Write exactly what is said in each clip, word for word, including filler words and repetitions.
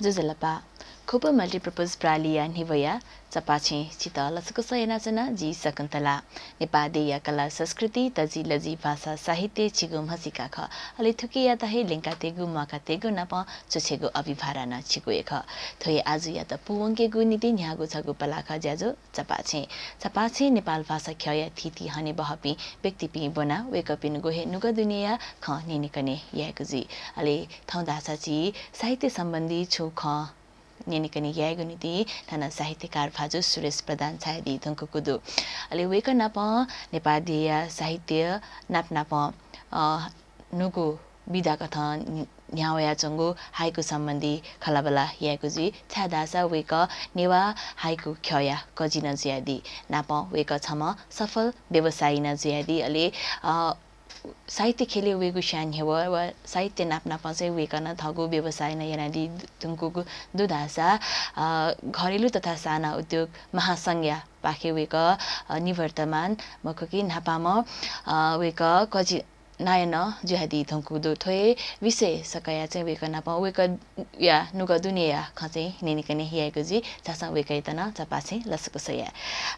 ज्वजलपा। खोप multipurpose प्रालिया न्हिवया चपाछें छित लसकुस यानाच्वना जि शकुन्तला। नेपाः देय्‌या कला संस्कृति, तजिलजि, भाषा साहित्य छिगु म्हसीका खः। अले थुकियात हे ल्यंकातयेगु, म्वाकातयेगु नापं छुछेगु अभिभारा नं छिगु हे खः। थ्व हे आजुयात पूवंकेगु निंतिं न्ह्याःगु छगू पलाख ज्याझ्वः चपाछें। चपाछें नेपाल भाषा ख्यःया थीथी हनेबहःपिं व्यक्तिपिं ब्वनाः वय्‌कःपिनिगु हे नुगः दुनेया खँ न्यनेकने यायेगु जुइ। अले थौं धाःसा झी साहित्य सम्बन्धी छुं खँ न्यनेकने यायेगु निंतिं थन साहित्यकार भाजु सुरेश प्रधान झायादी धुंकूगु दु। अले वय्‌कः नाप नेपाः देय्‌या साहित्य नापनापं, अ, न्हूगु विधाकथं न्ह्यावयाच्वंगु हाइकु सम्बन्धी खँल्हाबल्हा यायेगु जुइ, छाय्‌धाःसा वय्‌कः नेवाः हाइकु ख्यःया कजि नं जुयादी। नापं वय्‌कः छम्ह सफल व्यवसायी नं जुयादी। अले, अ, साहित्य ख्यलय् वयेगु स्वयां न्ह्यवः व साहित्य नापनापं चाहिँ वय्‌कलं थःगु व्यवसाय नं यानादी धुंकूगु दु धाःसा, अ, घरेलु तथा साना उद्योग महासंघया पाखें वय्‌कः, अ, निवर्तमान मखु कि न्हापांम्ह, अ, वय्‌कः कजि नायः नं जुयादी धुंकूगु दु। थ्व हे विषय सकया चाहिँ वय्‌कः नाप वय्‌कःया नुगः दुनेया खँ चाहिँ न्यनेकने यायेगु जुइ। झासँ वय्‌कःयात नं चपाछें लसकुस याये।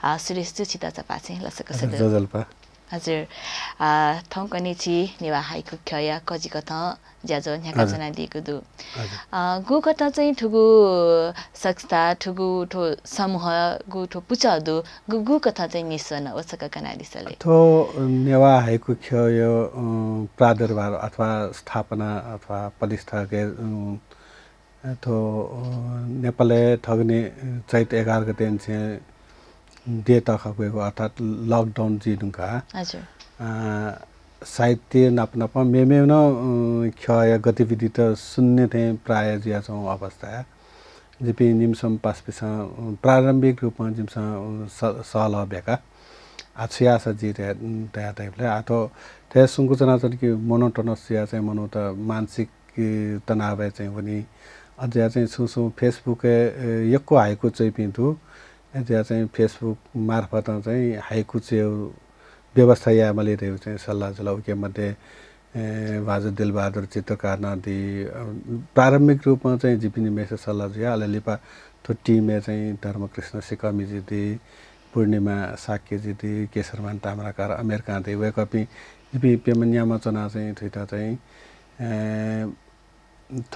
अ, सुरेश जु, छित चपाछें लसकुस हजुर, दु। ज्वजलपा। हजुर। अ, थौंकन्हय् छि नेवाः हाइकु ख्यःया कजिकथं ज्याझ्वः न्ह्याकाच्वनादीगु दु। हजुर। अ, गुकथं चाहिँ थुगु संस्था, थुगु थ्व समूहगु थ्व पुचः दु, गु, गुकथं चाहिँ निस्वन, व छकः कनादिसँ ले। थ्व नेवाः हाइकु ख्यःया, अ, प्रादुर्भाव अथवा स्थापना अथवा प्रतिष्ठा गय्, अ, थ्व, अ, नेपालय् थगने चैत एघार गते निसें देय् तःखा क्वयेगु अर्थात् lockdown जुइ धुंकाः, हजुर। अ, साहित्य नापनापं मेमेगु नं, अ, ख्यःया गतिविधि त शून्य थें प्रायः जुयाच्वंगु अवस्थाय् जिपिं निम्हस्याम्ह पासापिसं, अ, प्रारम्भिक रूपं जिमिसं, अ, स-, सहलह ब्याका। आः छु याःसा जुइ धया, धयातःबलय् आः थ्व थथे सुंक च्वनाच्वन कि monotonous जुयाः चाहिँ मनूत मानसिक तनावय् चाहिँ वनी। अज्याः चाहिँ छुं छुं Facebook-य्, अ, यक्व हाइकु च्वइपिं दु। अज्याः चाहिँ Facebook मार्फतं चाहिँ हाइकु च्वयेगु व्यवस्था यायेमाली धइगु चाहिँ सल्लाह जुल। उके मध्ये, ए, भाजु दिलबहादुर चित्रकार नं दी। अ, प्रारम्भिक रूपमा चाहिँ जिपिनि मेसे सल्लाह जुया, अले लिपा थ्व team-य् चाहिँ धर्मकृष्ण सिकःमिजु दी, पूर्णिमा शाक्यजु दी, केशरमान ताम्राकार, अमेरिकां दी। वय्कःपिं जिपिं प्यम्ह न्याम्ह च्वना चाहिँ थुइत चाहिँ, ए,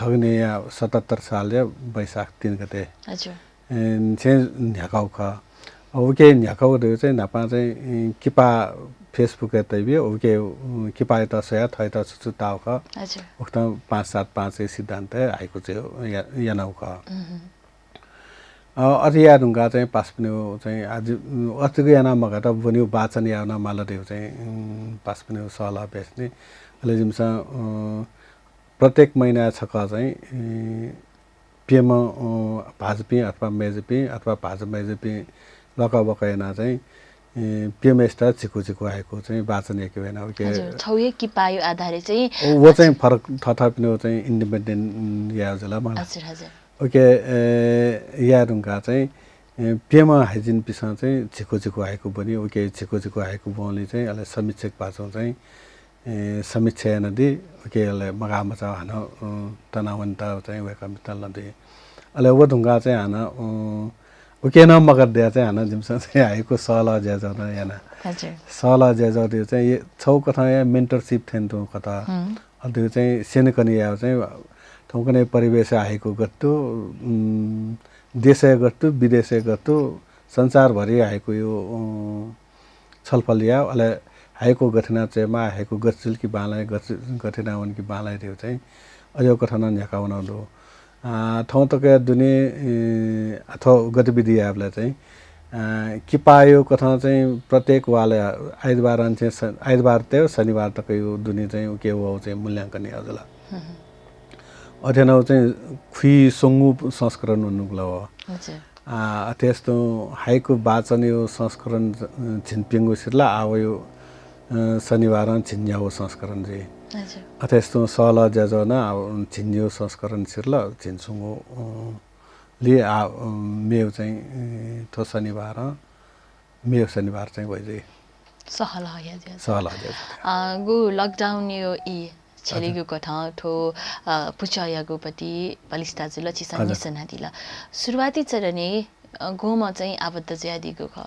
थगनेया सतहत्तर सालया वैशाख तीन गते, हजुर। ए, छेँ न्ह्याकाउ खः। उके न्ह्याकाउ दु चाहिँ न्हापां चाहिँ, ए, किपा Facebook-य् तइबी, उके, उ, किपायात स्वया थःत छु छु ताउ खः। हजुर। उकथं पाँच सात पाँच सिद्धान्त हाइकु चाहिँ या-, यानाउ खः। अ, अथे याये धुंकाः चाहिँ पासापिनिगु चाहिँ आज, अ, अतिगु याना मगात ब्वनिगु वाचन याना माल धइगु चाहिँ, उम्, पासापिनिगु सल्लाह बेसनी। अले जिमिसं, अ, प्रत्येक महिना छकः चाहिँ, अ, प्यम्ह, अ, भाजुपिं अथवा मय्जुपिं अथवा भाजु मय्जुपिं लकबक याना चाहिँ, अ, प्यम्हय्सित झिकु झिकु हाइकु चाहिँ वाचन याके याना उके। हजुर, छौ हे किपायु आधारय् चाहिँ। व चाहिँ फरक थथापिनिगु चाहिँ independent, उम्, याये जुल मला। हजुर, हजुर। उके, ए, याये धुंकाः चाहिँ, ए, प्यम्ह हाइजिनपिसं चाहिँ झिकु झिकु हाइकु ब्वनी, उके झिकु झिकु हाइकु ब्वंलि चाहिँ अले समीक्षक भाजुं चाहिँ, ए, समीक्षा यानादी, उके अले मगाः मचाः हानं, अ, तनावनेत चाहिँ वय्कःपिन्त लदी। अले व धुंकाः चाहिँ हानं, अ, उके नं मगात दया चाहिँ हानं जिमिसं चाहिँ हाइकु सल्लाह ज्याझ्वः नं याना। हजुर। सल्लाह ज्याझ्वः धइगु चाहिँ ये, छौ कथंया mentorship थें तुं कथं। हुँ। अले धइगु चाहिँ स्यनेकने यायेगु चाहिँ थौंकन्हय् परिवेशय् हाइकु गथे दु, उम्, देशय् गथे दु, विदेशय् गथे दु, संसारभरि हाइकुयु, उम्, छलफल यायेगु, अले हाइकु गथे याना च्वयेमाः, हाइकु गथे जुल कि बांलाइ, गथे, गथे याना वन कि बांलाइ धइगु चाहिँ अज्याःगु कथं नं न्ह्याका वनाउ दु। आ, थौं तकया दुने, ए, अथवा गतिविधि यायेबलय् चाहिँ, आ, किपायु कथं चाहिँ प्रत्येक वालय् आइतबारं चाहिँ स-, आइतबार तयु शनिबार तकयु दुने चाहिँ उके वउ चाहिँ मूल्यांकन याउ जुल। हम्म। अथे यानाउ चाहिँ खुइस्वंगु संस्करण वनेगु ला वः। हजुर। आ, अथेस तुं हाइकु वाचनयु संस्करण झिंप्यंगु सिरला आवयु, अ, शनिबारं झिंन्यागु संस्करण जुइ। हजुर। अथेस तुं सल्लाह ज्याझ्वः नं आव झिंन्यागु संस्करण सिरला झिंस्वंगु, अ, लि आ, अ, मेउ चाहिँ, अ, थ्व शनिबारं, मेउ शनिबार चाहिँ वइ जुइ। सल्लाह ज्याझ्वः। सल्लाह ज्याझ्वः। अ, गु lockdown यु ई छ्यलीगु कथं थ्व, अ, पुचःयागु पति बलिष्ठता जुल, छिसं हजुर। निसनादिल। सुरुवाती चरणय्, अ, गुम्ह चाहिँ आबद्ध जुयादीगु खः?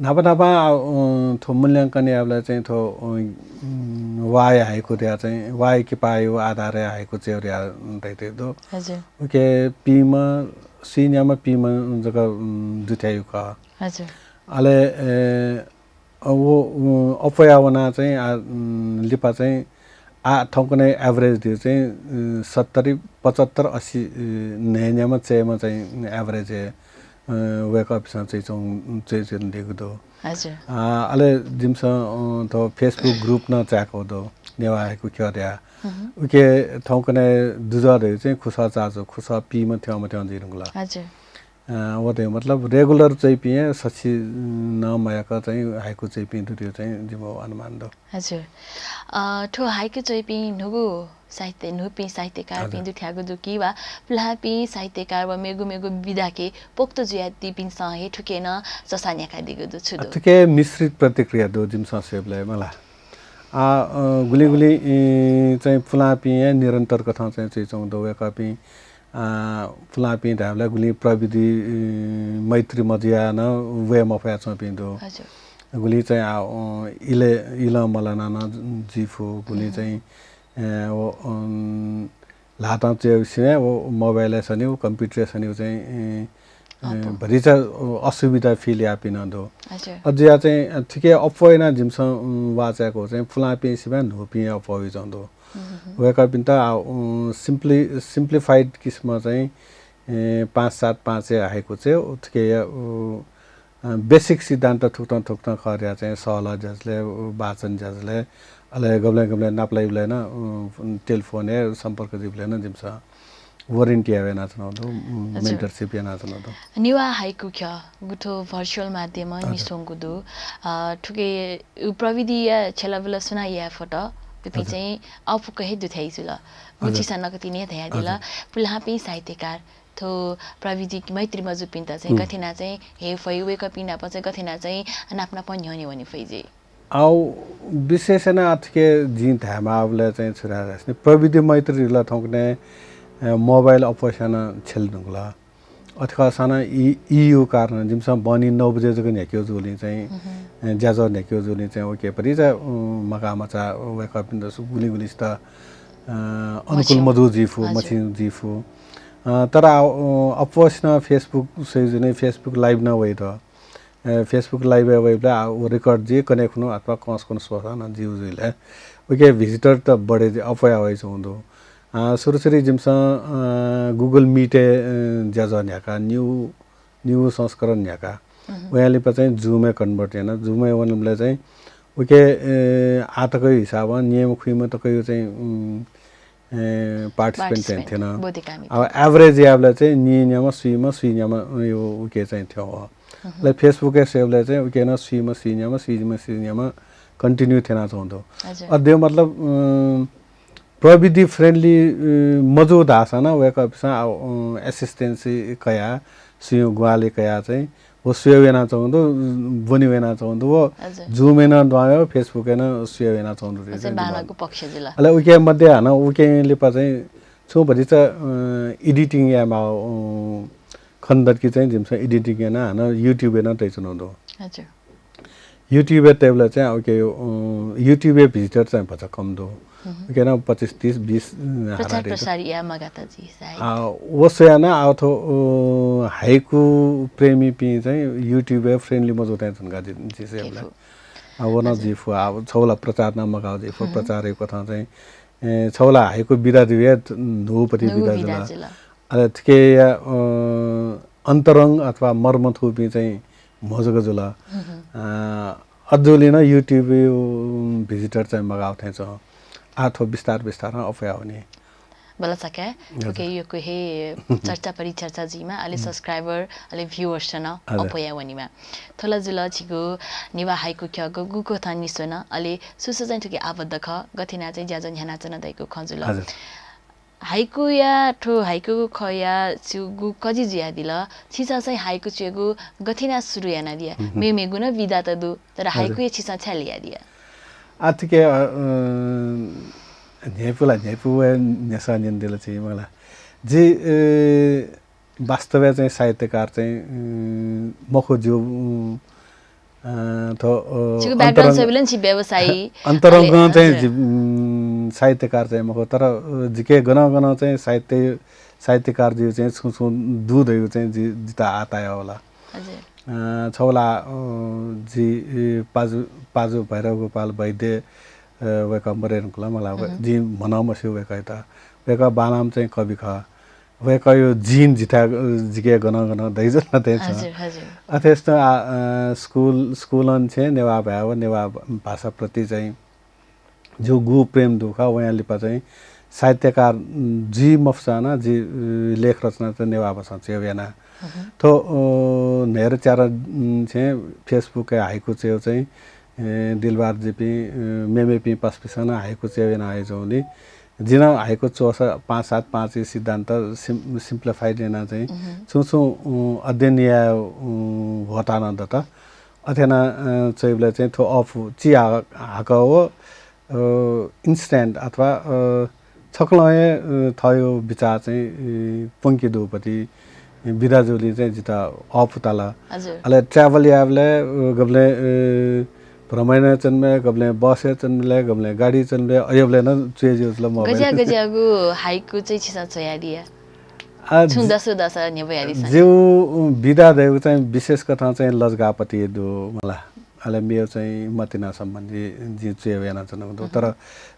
न्हापा न्हापा, अ, थ्व मूल्यांकन यायेबलय् चाहिँ थ्व, अ, उम्, वाइ हाइकु धया चाहिँ, वाइ किपायु आधारय् हाइकु च्वयेगु धया, अ, धयातःगु दु। हजुर। उके पीम्ह, सुइन्याम्ह पीम्ह जक, उम्, दुथ्यायु खः। हजुर। अले, ए, अ, व, व अप्वया वना चाहिँ, आ, उम्, लिपा चाहिँ, आ, थौंकन्हय् average दिउ चाहिँ, उम्, सत्तरी, पचहत्तर, अस्सी, उम्, न्हय्‌न्याम्ह चय्‌म्ह चाहिँ average हे, अ, वय्‌कःपिसं चाहिँ च्वं-, चाहिँ च्वनादीगु दु। हजुर। आ, अले जिमिसं, अ, थ्व Facebook group नं चाय्‌कागु दु, नेवाः हाइकु ख्यः धया। उके थौंकन्हय् दुजः धइगु चाहिँ खुसः चाजु, खुसः पीम्ह थ्यंम्ह थ्यं जुइ धुंकल। हजुर। अ, व धइगु मतलब regular च्वइपिं हे सछि नं मयाक चाहिँ हाइकु च्वइपिं दु धइगु चाहिँ जिमिगु अनुमान दु। हजुर। अ, थ्व हाइकु च्वइपिं न्हूगु साहित्य, न्हूपिं साहित्यकारपिं हजुर। दुथ्याःगु दु कि वा पुलांपिं साहित्यकार व मेगु मेगु विधाके पोख्त जुयादीपिन्सं हे थुके नं चसा न्ह्याकादीगु दु, छु अ, दु? थुके मिश्रित प्रतिक्रिया दु जिमिसं स्वयेबलय् मला। आ, अ, गुलिं गुलिं, इ, चाहिँ पुलांपिं हे निरन्तर कथं चाहिँ च्वइच्वंगु दु, वय्‌कःपिं आ, पुलांपिं धायेबलय् गुलिं प्रविधि, इ, मैत्री मजुयाः नं वये मफया च्वंपिं दु। हजुर। गुलिं चाहिँ, आ, अ, इले, इलं मलानाः नं जुइफु, गुलिं चाहिँ, ए, व, अम, ल्हातं च्वयेगु सिबें व mobile-य् सनिउ, computer-य् सनिउ चाहिँ, ए, ए, अप्वः। भतिचा, अ, असुविधा feel याःपिं नं दु। हजुर। अ, जुया चाहिँ, अ, थुके अप्वः यानाः जिमिसं, उम, वाःचाय्‌कू चाहिँ पुलांपिं सिबें न्हूपिं अप्वः वइच्वंगु दु। वय्‌कःपिन्त, आ, उम्, simply, simplified किसिमं चाहिँ, ए, पाँच सात पाँचय् हाइकु चाहिँ, उथुके, उ, अ, basic सिद्धान्त थुकथं थुकथं खः धया चाहिँ सहलह ज्याझ्वलय्, उ, वाचन ज्याझ्वलय्, अले गबलें गबलें नापलाइबलय् नं, उ, telephone-य् सम्पर्क जुइबलय् नं जिमिसं warranty यानाच्वनागु दु, उम्, हजुर। Mentorship यानाच्वनागु दु। नेवाः हाइकु ख्यः गुथो virtual माध्यमं हजुर। निस्वंगु दु। अ, थुके उ प्रविधिया छ्यलाबुला सुनां याये फत, उपिं हजुर। चाहिँ अःपुक हे दुथ्याइ जुल। हजुर। गुथिसा नकतिनि हे धयादिल, हजुर। पुलांपिं साहित्यकार थ्व प्रविधि मैत्री मजुपिन्त चाहिँ हुँ। गथेना चाहिँ हे फइ, वय्‌कःपिं नाप चाहिँ गथेना चाहिँ नाप नाप न्ह्यःने वने फइ जुइ। आउ विशेष यानाः अथुके जिं धायेमाःबलय् चाहिँ छु धाये धाःसा नि, प्रविधि मैत्री जुल थौंकन्हय्, अ, mobile अप्वःसां नं छ्यले धुंकल। अथे खःसां नं ई, ईयु कारणं जिमिसं बहनी नौ बजे जक न्ह्याकेगु जूगुलिं चाहिँ, अ, ज्याझ्वः न्ह्याकेगु जूगुलिं चाहिँ उके भतिचा, अ, मगाःमचाः वय्‌कःपिन्त सु गुलिं गुलिंसित, अ, अनुकूल मछिं। मजू जुइफु, हजुर। मछिं जुइफु। अ, तर, अ, अप्वःसिनं Facebook स्वइगु जुलिं Facebook live नं वइ द। अ, Facebook live-य् वइबलय्, आ, व record जुइ कन्हय् खुन्हु अथवा कंस खुन्हु स्वःसां नं ज्यू जुइ ले। उके visitor त बढे जि-, अप्वया वइच्वंगु दु। अ, सुरु सुरु जिमिसं, अ, Google Meet-य्, अ, ज्याझ्वः न्ह्याका, निगू, निगू संस्करण न्ह्याका। वया लिपा चाहिँ Zoom-य् convert याना। Zoom-य् वनेबलय् चाहिँ उके, अ, आःतकयु हिसाबं निम्ह खुइम्ह तकयु चाहिँ, उम्, ए, participant चाहिँ participant, थ्यन। बोधिकामि अब थ्यन। Average याःबलय् चाहिँ नीन्याम्ह, स्वीम्ह, स्वीन्याम्ह, यो उके चाहिँ थ्यं वः। अले Facebook-य् स्वयेबलय् चाहिँ उके नं स्वीम्ह, स्वीन्याम्ह, स्वीम्ह, स्वीन्याम्ह continue थ्यनाच्वंगु दु। हजुर। अ, दे मतलब, अ, प्रविधि friendly, अ, मजू धाःसां नं वय्‌कःपिसं, अ, assistance कयाः, स्वीगु ग्वाहालि कयाः चाहिँ व स्वये यानाच्वंगु दु, ब्वने यानाच्वंगु दु, व हजुर। Zoom-य् नं दुहां वये, Facebook-य् नं स्वये यानाच्वंगु दु, अझ चाहिँ बांलाःगु पक्ष जुल। अले उके मध्ये हानं उके लिपा चाहिँ छुं भतिचा, अ, editing यायेमाः, अ, खने दत कि चाहिँ जिमिसं editing यानाः हानं YouTube-य् नं तयाच्वनागु दु। हजुर। YouTube-य् तयेबलय् चाहिँ उके, अ, YouTube-य् visitor चाहिँ भचा कम दु। उके नं पच्चिस, तीस, बीस, अ, प्रचार हारा दइ दु। प्रसार याये मगात जि सायद। आ, व स्वयाः नं आ थ्व, अ, हाइकु प्रेमीपिं चाहिँ YouTube-य् friendly मजू थें धुंका जि, जि स्वयेबलय्। केफु। आ, व नं हजुर। जुइफु, आ, छगू ला प्रचार नं मगाः जुइफु, प्रचारयु कथं चाहिँ, ए, छगू ला हाइकु विधा दुबलय् न्हूपति न्हू विधा विधा जुल। जुल। अले थुके, अ, अन्तरंग अथवा मर्म थूपिं चाहिँ म्हो जक जुल। अ, अझुलिं नं YouTube-यु visitor चाहिँ मगाः थें च्वं। आ थ्व बिस्तार बिस्तारं अप्वया वनी। बल्ल छकः, हजुर। उके यक्व हे चर्चा परिचर्चा जुइमा, अले subscriber, अले viewers नं हजुर। अप्वया वनीमा। थ्व ला जुल झीगु नेवाः हाइकु ख्यः गुकथं निस्वन, अले सुसु चाहिँ थुके आबद्ध खः, गथे याना चाहिँ ज्याझ्वः न्ह्यानाच्वना धइगु खँ जुल। हजुर। हाइकुया, थ्व हाइकु खया छु गु कजि जुयादिल, छिसं चाहिँ हाइकु च्वयेगु गथे याना सुरु यानादिया? मेमेगु नं विधा त दु, तर हाइकुया छिसं छाय् ल्ययादिया? आ थुके, अ, अ, न्ह्यइपु ला, न्ह्यइपु व न्ह्यसः न्यनादिल छि मला। जि, ए, वास्तवय् चाहिँ साहित्यकार चाहिँ, उम्, मखु ज्यू, उम्, अ, थ्व, अ, छिगु background अन्तरङ्ग स्वयेबलय् छि व्यवसायी, अन्तरङ्गं अले, चाहिँ हजुर। जि, उम्, साहित्यकार चाहिँ मखु, तर, अ, जिके गनं गनं चाहिँ साहित्य, साहित्यकार ज्यू चाहिँ छुं छुं दु धइगु चाहिँ जि, जितः आः ताया वल। हजुर। अ, छगू ला, अ, जि, ए, पाजु, पाजु भैरव गोपाल वैद्य, अ, वय्कः मरे धुंकल मला, वय्-, हम्म। जिं म्हनं मस्यू वय्कःयात। वय्कः बांलाःम्ह चाहिँ कवि खः। वय्कःया gene जिथाय्, अ, जिके गनं गनं दइ जुल थें छु। हजुर, हजुर। अथेसां आ, अ, स्कुल, स्कुलं छेँ नेवाः भाय् व नेवाः भाषाप्रति चाहिँ ज्यू गु प्रेम दु खः, वयां लिपा चाहिँ साहित्यकार, उम्, जुइ मफुसां नं जि, अ, लेख रचना चाहिँ नेवाः भाषां च्वयेगु याना। हम्म। थ्व, अ, न्हय्दँ च्यादँ, उम्, छेँ Facebook-य् हाइकु च्वयेगु चाहिँ, ए, दिलबहादुरजुपिं, अ, मेमेपिं पासापिसं नं हाइकु च्वयेगु याना हयाच्वंगुलिं जि नं हाइकु च्वःसा पाँच सात पाँच सिद्धान्त सिम-, simplify याना चाहिँ मह्म। छुं छुं, अ, अध्ययन याये, अ, ह्वःताः नं दत। अथे याना, अ, च्वइबलय् चाहिँ थ्व अःपु चिहाकः व, अ, instant अथवा, अ, छकलं हे, अ, थःगु बिचाः चाहिँ, अ, प्वंके दुगुपति बिदा जूगुलिं चाहिँ जितः अःपु ताल। हजुर। अले travel यायेबलय्, अ, गबलें, अ, भ्रमण यानाच्वनेबलय्, गबलें बसय् च्वनेबलय्, गबलें गाडी च्वनेबलय्, अय्‌बलय् नं च्वये ज्यू जुल mobile। गज्याः गज्याःगु हाइकु चाहिँ छिसं च्वयादिया? आ, छुं जि-, दसु दसु न्ह्यब्वयादिसँ। जिगु बिदा धइगु चाहिँ विशेष कथं चाहिँ लजगाःपति दु मला। अले मेगु चाहिँ मतिना सम्बन्धी जिं च्वयेगु यानाच्वनागु दु। तर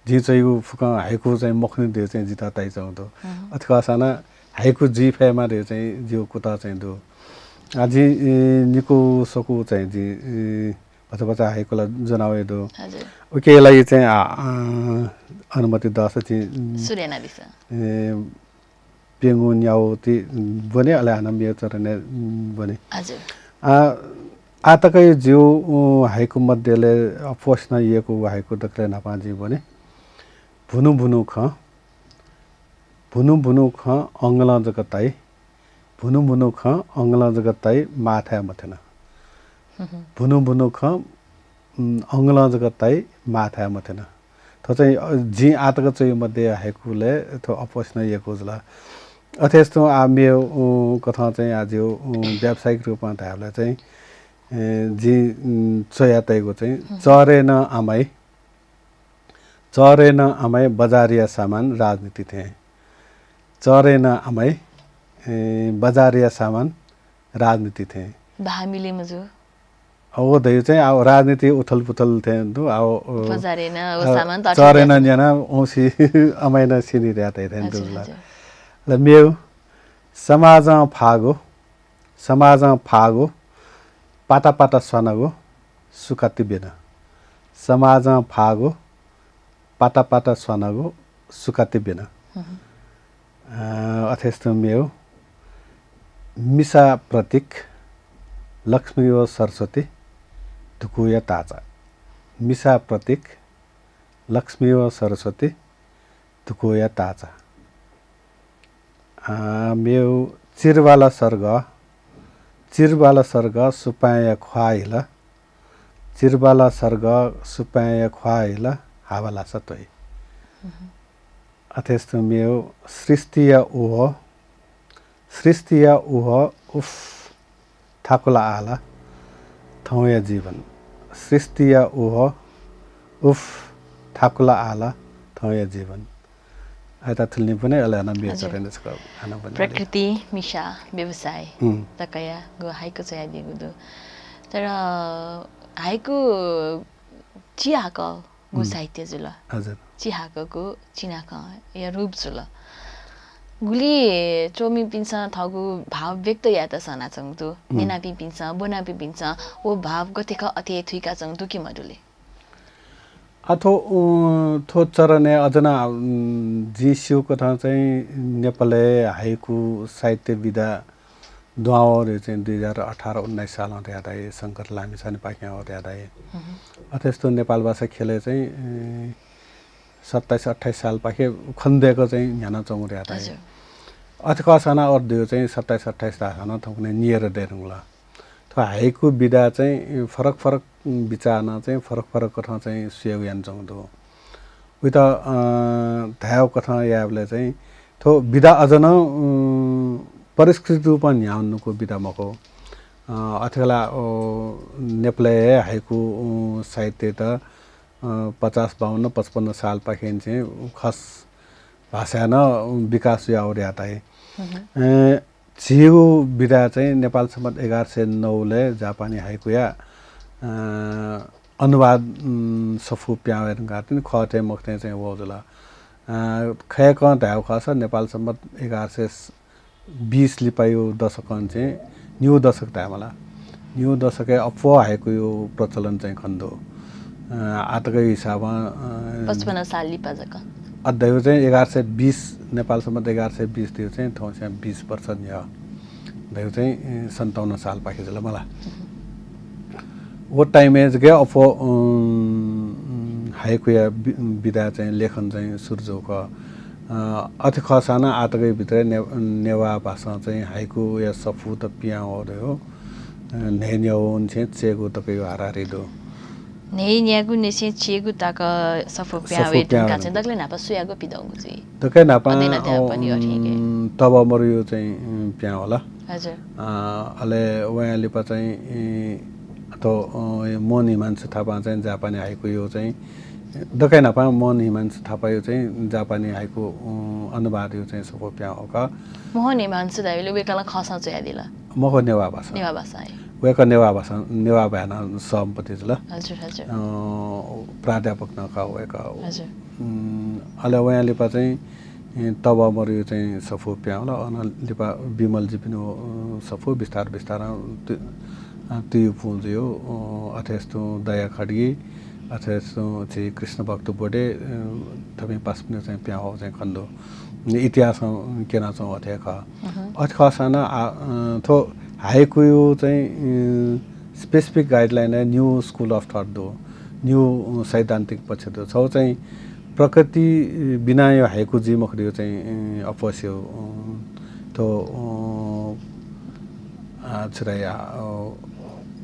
जिं च्वइगु फुक्कं हाइकु चाहिँ मखुनि धइगु चाहिँ जितः ताइच्वंगु दु। अथे खःसां नं हाइकु जुइ फयेमा धइगु चाहिँ जिगु कुतः चाहिँ दु। आ, जिं, ए, निकू स्वकू चाहिँ जिं, ए, भचा भचा हाइकु ला ज्वना वये दु। हजुर। उकिया लागि चाहिँ, आ, अ, अनुमति दःसा जिं, उम्, सुरु यानादिसँ। ए, प्यंगू न्यागू ति ब्वने, अले हानं मेगु चरणय्, उम्, ब्वने। हजुर। आ, आः तक जिगु, उम्, हाइकु मध्यय् अप्वःसिनं यय्कूगु हाइकु दकलय् न्हापां जिं ब्वने। भुनु भुनु खँ, भुनु भुनु खँ अंगलं जक ताइ, भुनु भुनु खँ अंगलं जक ताइ माःथाय् मथ्यन। भुनु भुनु खँ, उम्, अंगलं जक ताइ माःथाय् मथ्यन। थ्व चाहिँ, अ, जिं आः तक च्वइगु मध्ये हाइकुलय् थ्व अप्वःसिनं यय्कूगु जुल। अथेसां तुं आः मेगु, उम्, कथं चाहिँ आः जिगु, उम्, व्यावसायिक रूपं धायेबलय् चाहिँ, ए, जिं, उम्, च्वया तइगु चाहिँ चःह्रे नं आमाइ, चःह्रे नं आमाइ बजारया सामान राजनीति थें। चःह्रे नं आमाइ, ए, बजारया सामान राजनीति थें। भाः मिले मजू। अ, व धइगु चाहिँ आः राजनीति उथलपुथल थें दु, आः, अ, बजारय् नं व अ, सामान त चःह्रे नं न्याना वंसि आमाइ नं सिनि धया तइ थें दु जुल। हजुर। अले मेगु, समाजं फाःगु, समाजं फाःगु, पाता पाता स्वानागु, सुकाति ब्यन। समाजं फाःगु, पाता पाता स्वानागु, सुकाति ब्यन। अ, अथेसां तुं मेगु, मिसा प्रतीक, लक्ष्मी व सरस्वती, धुकूया ताःचा। मिसा प्रतीक, लक्ष्मी व सरस्वती, धुकूया ताःचा। अ, मेगु, चिरबाला सर्गः, चिरबाला सर्गः सुपाँय्‌या ख्वाः हिल, चिरबाला सर्गः सुपाँय्‌या ख्वाः हिल, हावालासा त्वइ। अथेसां तुं मेगु, सृष्टिया उहः, सृष्टिया उहः, उफ, थाकुला आः ला थौंया जीवन। सृष्टिया उहः, उफ, थाकुला आः ला थौंया जीवन। आयता थुलि निं ब्वने, अले हानं मेगु चरणय् छकः हानं ब्वने। प्रकृति, मिसा, व्यवसाय तकयागु हाइकु च्वयादीगु दु। तर हाइकु चिहाकःगु साहित्य जुल। हजुर। चिहाकःगु चिनाखँया रूप जुल। गुलि च्वमिपिन्सं थःगु भाव व्यक्त यायेत सनाच्वंगु दु। न्यनापिंपिन्सं, ब्वनापिंपिन्सं व भाव गथे खः अथे थुइकाच्वंगु दु कि मदु ले? आ, थ्व, अ, थ्व चरणय् अझ नं, उम्, जिं स्यू कथं चाहिँ नेपालय् हाइकु साहित्य विधा दुहां वःगु चाहिँ दुई हजार अठार उन्नाइस सालं धया धाइ, शंकर लामिछानेपाखें वःगु धया धाइ। अथेसां तुं नेपाल भाषा ख्यलय् चाहिँ, ए, सत्ताइस अट्ठाइस सालपाखे खनेदय्क चाहिँ न्ह्यानाच्वंगु धया धाइ। हजुर। अथे खःसां नं अथे धइगु चाहिँ सत्ताइस अट्ठाइस धाःसां नं थौंकन्हय् न्यय्दये धुंकल। थ्व हाइकु विधा चाहिँ फरक फरक बिचाः नं चाहिँ फरक फरक कथं चाहिँ स्वयेगु यानाच्वंगु दु। उइत, अ, धायेगु कथं यायेबलय् चाहिँ थ्व विधा अझ नं, उम्, परिष्कृत रूपं न्ह्यावंगु विधा मखु। अ, अथे खला, अ, नेपालय् हे हाइकु, अ, साहित्यत, अ, पचास, बाउन्न, पचपन्न सालपाखें चाहिँ खस भाषाय् नं विकास जुयावःगु यात है। हम्म। अ, झीगु विधा चाहिँ नेपाल सम्बत एघार सय नौ लय् जापानी हाइकुया, अ, अनुवाद, उम्, सफू पिहां वये धुंकाः तिनि खः थें मखु थें चाहिँ वः जुल। अ, खय्कं धायेगु खःसा नेपाल सम्बत एघार सय बीस लिपायु दशकं चाहिँ न्यू दशक धायेमाल। न्यू दशकय् अप्वः हाइकुयु प्रचलन चाहिँ खने दु। अ, आतकयु हिसाबं, अ, पचपन्न साल लिपा जक। अ, धयु चाहिँ एघार सय बीस, नेपाल सम्बत एघार सय बीस धयु चाहिँ थौंस्यां बीस वर्ष न्ह्यः। धयु चाहिँ, अ, सन्ताउन्न सालपाखे जुल मला। व time-य् जक अप्वः, अ, हाइकुया वि-, विधा चाहिँ लेखन चाहिँ सुरु जूगु खः। अ, अथे खःसां नं आतकयु भित्रय् ने-, नेवाः भाषां चाहिँ हाइकुया सफूत पिहां वःगु धयु, अ, न्हय्न्ह्यः वंनिसें चय्गू तकयु हाराहारी दु। न्हय्न्ह्यागुनिसें चय्गू तक सफू पिहां वये धुंकाः चाहिँ दकलय् न्हापा सुयागु पिदंगु जुइ? दकलय् न्हापा, अध्ययन अध्यापन, अ, अथे हे। उम्, तबः मरुयु चाहिँ, उम्, पिहां वल। हजुर। अ, अले वयां लिपा चाहिँ, इ, थ्व, अ, मोहन हिमांशु थापां चाहिँ जापानी हाइकुयु चाहिँ दकलय् न्हापां मोहन हिमांशु थापायु चाहिँ जापानी हाइकु, अ, अनुवादयु चाहिँ सफू पिहां वःगु खः। मोहन हिमांशु धाइबलय् वय्कलं खःसां च्वयादिल? मखु, नेवाः भाषां। नेवाः भाषां, है। वय्कः नेवाः भाषां, नेवाः भाय् नं सभापति जुल। हजुर, हजुर। अ, प्राध्यापक नं खः वय्कः। हजुर। उम्, अले वयां लिपा चाहिँ, ए, तबः मरुयु चाहिँ सफू पिहां वल। अन लिपा विमलजीपिनिगु, अ, सफू बिस्तार बिस्तारं तु-, अ, तुयु पुं जुयु, अ, अथे हे तुं दया खड्गी, अथे हे तुं झी कृष्णभक्त बोडे, अ, थपिं पासापिनिगु चाहिँ पिहां वःगु चाहिँ खने दु। इतिहासं क्यनाच्वंगु अथे हे खः। अथे खःसां नं आ, अ, थ्व हाइकुयु चाहिँ, अ, specific guideline hey new school of thought दु, new, अ, सैद्धान्तिक पक्ष दु। छगू चाहिँ प्रकृति बिनायु हाइकु जुइ मखु धयु चाहिँ, अ, अप्वःस्यु, अ, थ्व, अ, आ, छु धाइ, आ, अ,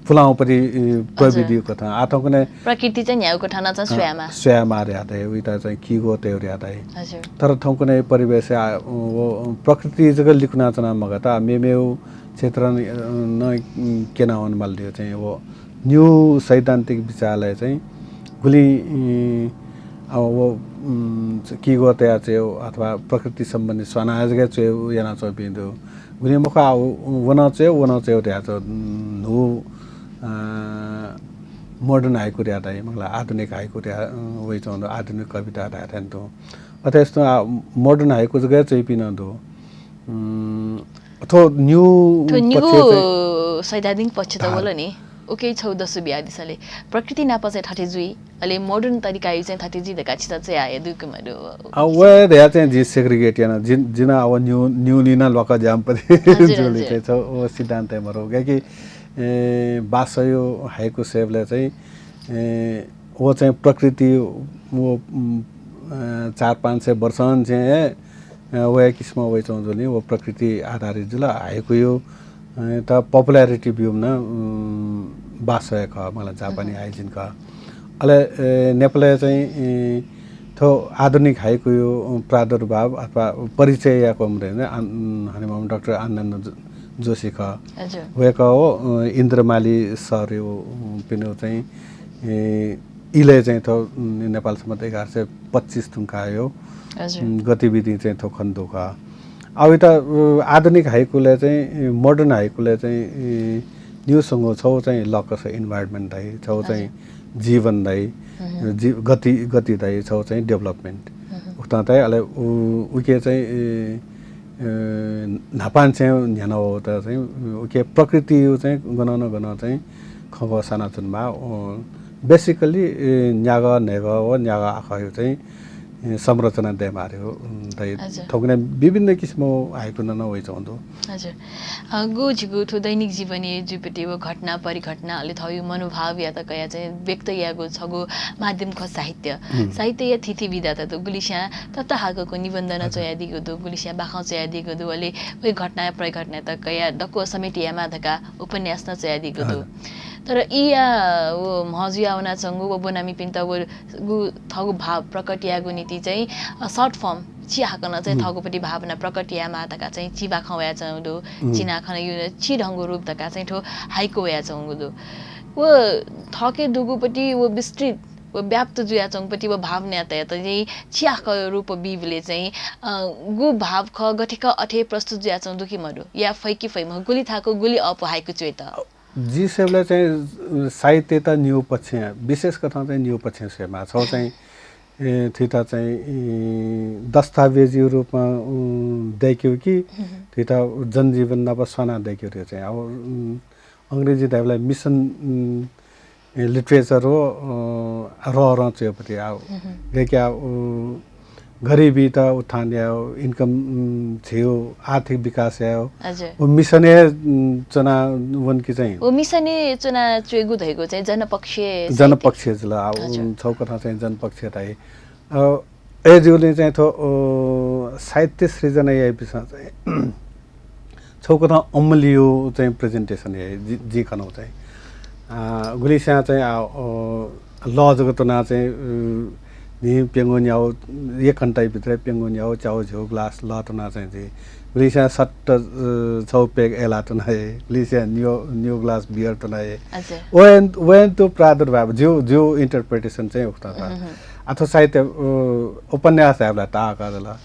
पुलांगु परि, अ, प्रविधियु कथं। आः थौंकन्हय् प्रकृति चाहिँ न्ह्यागु कथं नं चाहिँ स्वयेमाः। स्वयेमाः धयातःगु, उइत चाहिँ किगो तयेगु धयातःगु। हजुर। तर थौंकन्हय् परिवेशय्, आ, व प्रकृति जक लिकुनाच्वना मगात, आ, मेमेगु क्षेत्र नं, अ, नं, उम्, क्यनावनेमाल धयु चाहिँ व new सैद्धान्तिक विचारलय् चाहिँ गुलिं, अ, अब व, उम्, किगो तयाः च्वयेगु अथवा प्रकृति सम्बन्धी स्वानाः जक च्वयेगु यानाच्वंपिं दु। गुलिं मखु, आ, व नं च्वयेगु, व नं च्वयेगु धयाः च्वं, उम्, न्हू, अ, modern हाइकु धयातःगु, मखुला आधुनिक हाइकु धयाः, अ, वइच्वंगु दु, आधुनिक कविता धयाथें तुं। अथे हे तुं, आ, modern हाइकु जक च्वइपिं नं दु। उम्, थ्व new थ्व निगू पक्ष चाहिँ सैद्धान्तिक पक्ष त धार। वल नि। उकिं छगू दसु बियादिसँ ले। प्रकृति नाप चाहिँ थथे जुइ, अले modern तरिकायु चाहिँ थथे जुइ धकाः छितः च्वयाहये दुगु मदु। आ, व हे धयाः चाहिँ जिं segregate याना। जिं, जिं नं अब new, newly नं ल्वाकः ज्याःम्ह पति हजुर, जुल हजुर। चाहिँ छ, व सिद्धान्त हे मरु। काहेकि, ए, बासयु हाइकु स्वयेबलय् चाहिँ, ए, व चाहिँ प्रकृति, व, उम्, अ, चार पाँच सय वर्षं चाहिँ हे, अ, व हे किसिमं वइच्वंगु जुल नि, व प्रकृति आधारित जुल। हाइकुयु, अ, त popularity ब्यूम्ह नं, उम्, बासयु खः, मखुला जापानी हाइजिन खः। अले, ए, नेपालय् चाहिँ, ए, थ्व आधुनिक हाइकुयु प्रादुर्भाव अथवा परिचय याकूम्ह धइगु, अन, हनेबहःम्ह डाक्टर आनन्द जो-, जोशी खः। हजुर। वय्कः व, अ, इन्द्र माली सरयु, अ, पिनिगु चाहिँ, ए, इलय् चाहिँ थ्व, उम्, नेपाल सम्बत एघार सय पच्चिस धुंकायु, हजुर। उम्, गतिविधि चाहिँ थ्व खने दु खः। अब इत, अ, आधुनिक हाइकुलय् चाहिँ, ए, modern हाइकुलय् चाहिँ, ए, निगू स्वंगू छगू चाहिँ locus environment धाइ, छगू चाहिँ हजुर। जीवन धाइ, हम्म। जी-, गति, गति धाइ, छगू चाहिँ development। हम्म। उकथं धाइ, अले उ-, उके चाहिँ, ए, ए, न्हापांनिसें न्ह्यानावःगु त चाहिँ, उके प्रकृतियु चाहिँ गनं न गनं चाहिँ खँग्वः सानाच्वनेमाः, अ, basically, ए, न्यागः न्हय्गः व न्यागः आखःयु चाहिँ, ए, संरचना दयेमाः धइगु, उम्, धाइ। हजुर। थौंकन्हय् विभिन्न किसिमं हाइकु नं वइच्वंगु दु। हजुर। अ, गु झीगु थ्व दैनिक जीवनय् जुइपति व घटना, परिघटना, अले थःयु मनोभावयात कयाः चाहिँ व्यक्त यायेगु छगू माध्यम खः साहित्य। हम्म। साहित्यया थीथी विधात दु, गुलिस्यां तताहाकःगु निबन्ध नं हजुर। च्वयादीगु दु, गुलिस्यां बाखं च्वयादीगु दु, अले वय् घटना, परिघटनायात कयाः दक्व समेटे यायेमाः धकाः उपन्यास नं च्वयादीगु दु। हजुर। तर इया व म्हजुया वनाच्वंगु व ब्वनामिपिन्त व गु थःगु भाव प्रकट यायेगु निंतिं चाहिँ, अ, short form चिहाकलं चाहिँ थःगु पति भावना प्रकट यायेमाः धकाः चाहिँ चिबाखं वयाच्वंगु दु। चिनाखँ यु चिधंगु रूप धकाः चाहिँ थ्व हाइकु वयाच्वंगु दु। व थःके दुगु पति व विस्तृत व व्याप्त जुयाच्वंगु पति व भावनायात चाहिँ चिहाकःगु रूप बीबलय् चाहिँ, अ, गु भाव खः गथे खः अथे प्रस्तुत जुयाच्वंगु दु कि मदु? या फइ कि फइ मखु? गुलि थाकु गुलि अःपु हाइकु च्वयेत? जि स्वयेबलय् चाहिँ, अ, साहित्ययात निगू पक्षं, विशेष कथं चाहिँ निगू पक्षं स्वयेमाः। छगू चाहिँ, ए, थुइत चाहिँ, ए, दस्तावेजया रूपमा, उम्, दय्केगु कि, थुइत जनजीवन नाप स्वाना दय्केगु धइगु चाहिँ। अब, उम्, अंग्रेजी धायेबलय् mission, उम्, ए, literature व, अ, रःरं च्वयेगु पति। अब, गय्के, अब, उ, गरिबीत उत्थान यायेगु, income, उम्, झीगु आर्थिक विकास यायेगु। हजुर। व mission-य्, उम्, च्वना वन कि चाहिँ? व mission-य् च्वना च्वयेगु धइगु चाहिँ जनपक्षीय साहित्य। जनपक्षीय जुल। आ, हजुर। उम्, छगू कथं चाहिँ जनपक्षीय धाइ। अ, अय्‌जूगुलिं चाहिँ थ्व, अ, साहित्य सृजना याइपिसं चाहिँ छगू कथं अम्मलियु चाहिँ presentation याइ, जि, जिं खनागु चाहिँ। अ, गुलिस्यां चाहिँ, आ, अ, लः जक त्वना चाहिँ, अ, न्हिं प्यंगू न्यागू, एक घण्टाया भित्र प्यंगू न्यागू च्यागू झ्यागू ग्लास लः त्वना चाहिँ जि। गुलिस्यां सट्ट, अ, छगू peg अय्‌ला त्वना हे, गुलिस्यां निगू, निगू ग्लास beer त्वना हे। हजुर। वय्‌न, वय्‌न तुं प्रादुर्भाव, जिगु, जिगु interpretation चाहिँ उकथं। अ, थ्व साहित्य, अ, उपन्यास धायेबलय् ताःहाकः जुल।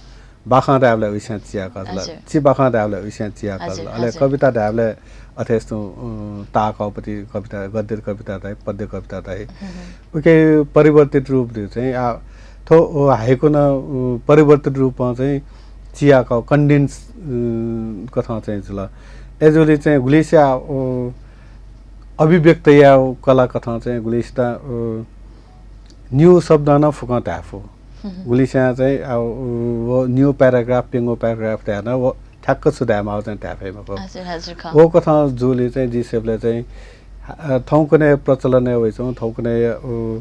बाखं धायेबलय् उइस्यां चिहाकः जुल। हजुर। चिबाखं धायेबलय् उइस्यां चिहाकः जुल। हजुर, अले हजुर। कविता धायेबलय् अथेस्तुं, अ, ताःहाकःगु पति कविता, गद्य कविता धाइ, पद्य कविता धाइ। उके परिवर्तित रूप धइगु चाहिँ, आ, थ्व, अ, हाइकु नं, अ, परिवर्तित रूपं चाहिँ चिहाकः, condense, अ, कथं चाहिँ जुल। अय्‌जूगुलिं चाहिँ गुलिस्या, अ, अभिव्यक्त यायेगु कला कथं चाहिँ गुलिस्यात, अ, निगू शब्दं नं फुक्कं धाये फु। गुलिस्यां चाहिँ, अ, व निगू paragraph, प्यंगू paragraph धायेनं व ठ्याक्क छु धायेमाःगु चाहिँ धाये फइ मखु। हजुर, हजुर, खः। व कथं जूगुलिं चाहिँ जि स्वयेबलय् चाहिँ, अ, थौंकन्हय् प्रचलनय् वइच्वंगु, थौंकन्हय्, अ,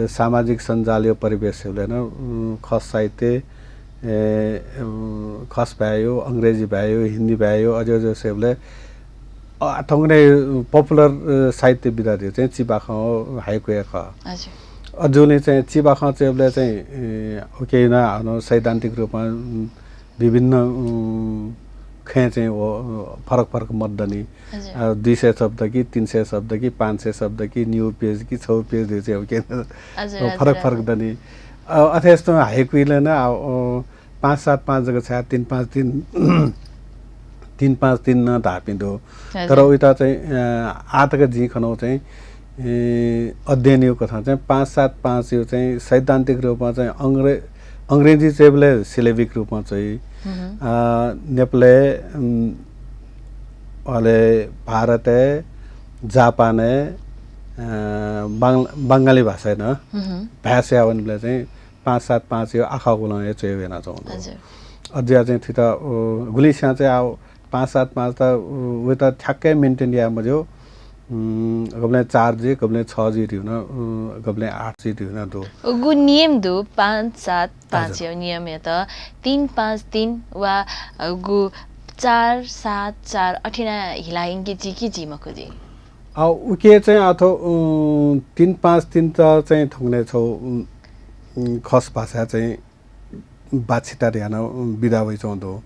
सामाजिक सञ्जालया परिवेश स्वयेबलय् नं, अ, खस साहित्य, ए, अ, खस भाय् हो, अंग्रेजी भाय् हो, हिन्दी भाय् हो, अज्याःगु स्वयेबलय्, अ, थौंकन्हय् popular, अ, साहित्य विधा धइगु चाहिँ चिबाखं हो, हाइकु हे खः। हजुर। अ, जूगुलिं चाहिँ चिबाखं च्वयेबलय् चाहिँ, ए, उके नं हानं सैद्धान्तिक रूपमा, उम्, विभिन्न, उम्, खँय् चाहिँ व, अ, फरक फरक मत दनि। हजुर। अ, दुई सय शब्द कि, तीन सय शब्द कि, पाँच सय शब्द कि, निगू page कि, छगू page धइगु चाहिँ उके नं, हजुर, अ, फरक हजुर, फरक हजुर। दनि। अ, अथेस्तुं हाइकुइ नं, अ, अ, पाँच सात पाँच जक छाय् तीन पाँच तीन, तीन पाँच तीन नं धाःपिं दु। हजुर। तर उइत चाहिँ, अ, आः तक जिं खनागु चाहिँ, ए, अध्ययनया कथं चाहिँ पाँच सात पाँचया चाहिँ सैद्धान्तिक रूपमा चाहिँ अंग्रे-, अंग्रेजी च्वयेबलय् syllabic रूपमा च्वइ। अ, नेपालय्, उम्, अले भारतय्, जापानय्, अ, बांग-, बंगाली भाषाय् नं भाय् स्वयाः वनेबलय् चाहिँ पाँच सात पाँचया आखःगुलं हे च्वयेगु यानाच्वंगु दु। हजुर। अज्याः चाहिँ थुइत, अ, गुलिस्यां चाहिँ आः पाँच सात पाँच त, अ, वइत ठ्याक्कै maintain याये मज्यू। उम्, गबलें चार जुइ, गबलें छ जुइ धइगु नं, अ, गबलें आठ जुइ धइगु नं दु। उगु नियम दु, पाँच सात पाँचया नियमयात तीन पाँच तीन वा, अ, गु चार सात चार अथे याना हिला यंके जुइ कि जुइ मखु जुइ? अ, उके चाहिँ अथवा, अ, तीन पाँच तीन त चाहिँ थौंकन्हय् छगू, अ, अ, खस भाषाय् चाहिँ बाछिटा धयाः नं विधा वइच्वंगु दु।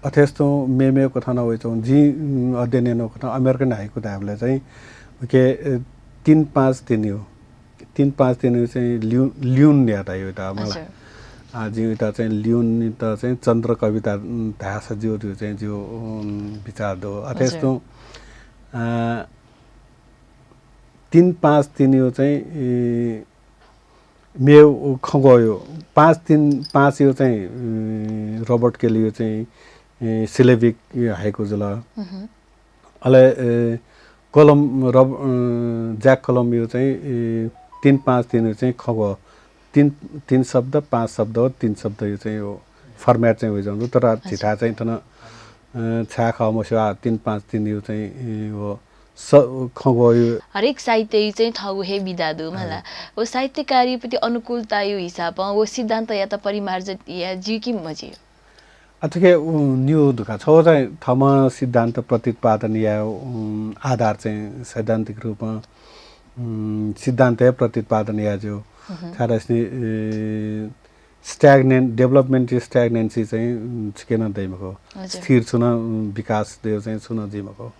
अथेस्तुं मेमेगु कथं नं वइच्वंगु दु। जिं, उम्, अध्ययन यानागु कथं American हाइकु धायेबलय् चाहिँ उके, अ, तीन पाँच तीनया, तीन पाँच तीनया चाहिँ ल्यू-, ल्यून धयाः धाइ उइत मला। हजुर। अ, जिं उइत चाहिँ ल्यूनयात चाहिँ चन्द्र कविता, उम्, धायेसा ज्यू धइगु चाहिँ जिगु, उम्, विचार दु। हजुर। अथेस्तुं, अ, तीन पाँच तीनया चाहिँ, ए, मेगु खँग्वःया, पाँच तीन पाँचया चाहिँ, ए, रबर्ट केलीया चाहिँ, ए, syllabic हाइकु जुल। अले, ए, कलम, रब-, अ, ज्याक कलमया चाहिँ, ए, तीन पाँच तीनया चाहिँ खँग्वः, तीन, तीन शब्द, पाँच शब्द, तीन शब्दया चाहिँ format चाहिँ वइच्वंगु दु। तर झीथाय् चाहिँ थन, अ, छाय् खः मस्यू, आ, तीन पाँच तीनया चाहिँ, ए, व स-, खँग्वःया। हरेक साहित्यया चाहिँ थःगु हे विधा दु मला। हजुर। व साहित्यकारया प्रति अनुकूलताया हिसाबं व सिद्धान्तयात परिमार्जन याये ज्यू कि मज्यू? अथेके उ, न्यू दुका छौ चाहिँ थम सिद्धान्त प्रतिपादन या, उम, आधार चाहिँ सैद्धान्तिक रूपमा, उम, सिद्धान्त हे प्रतिपादन या जो। हम्म। छाडा स्नि, ए, stagnant, development stagnancy चाहिँ, उम, छुके न दैमको। हजुर। स्थिर छुन, उम, विकास देव चाहिँ छुन दैमको।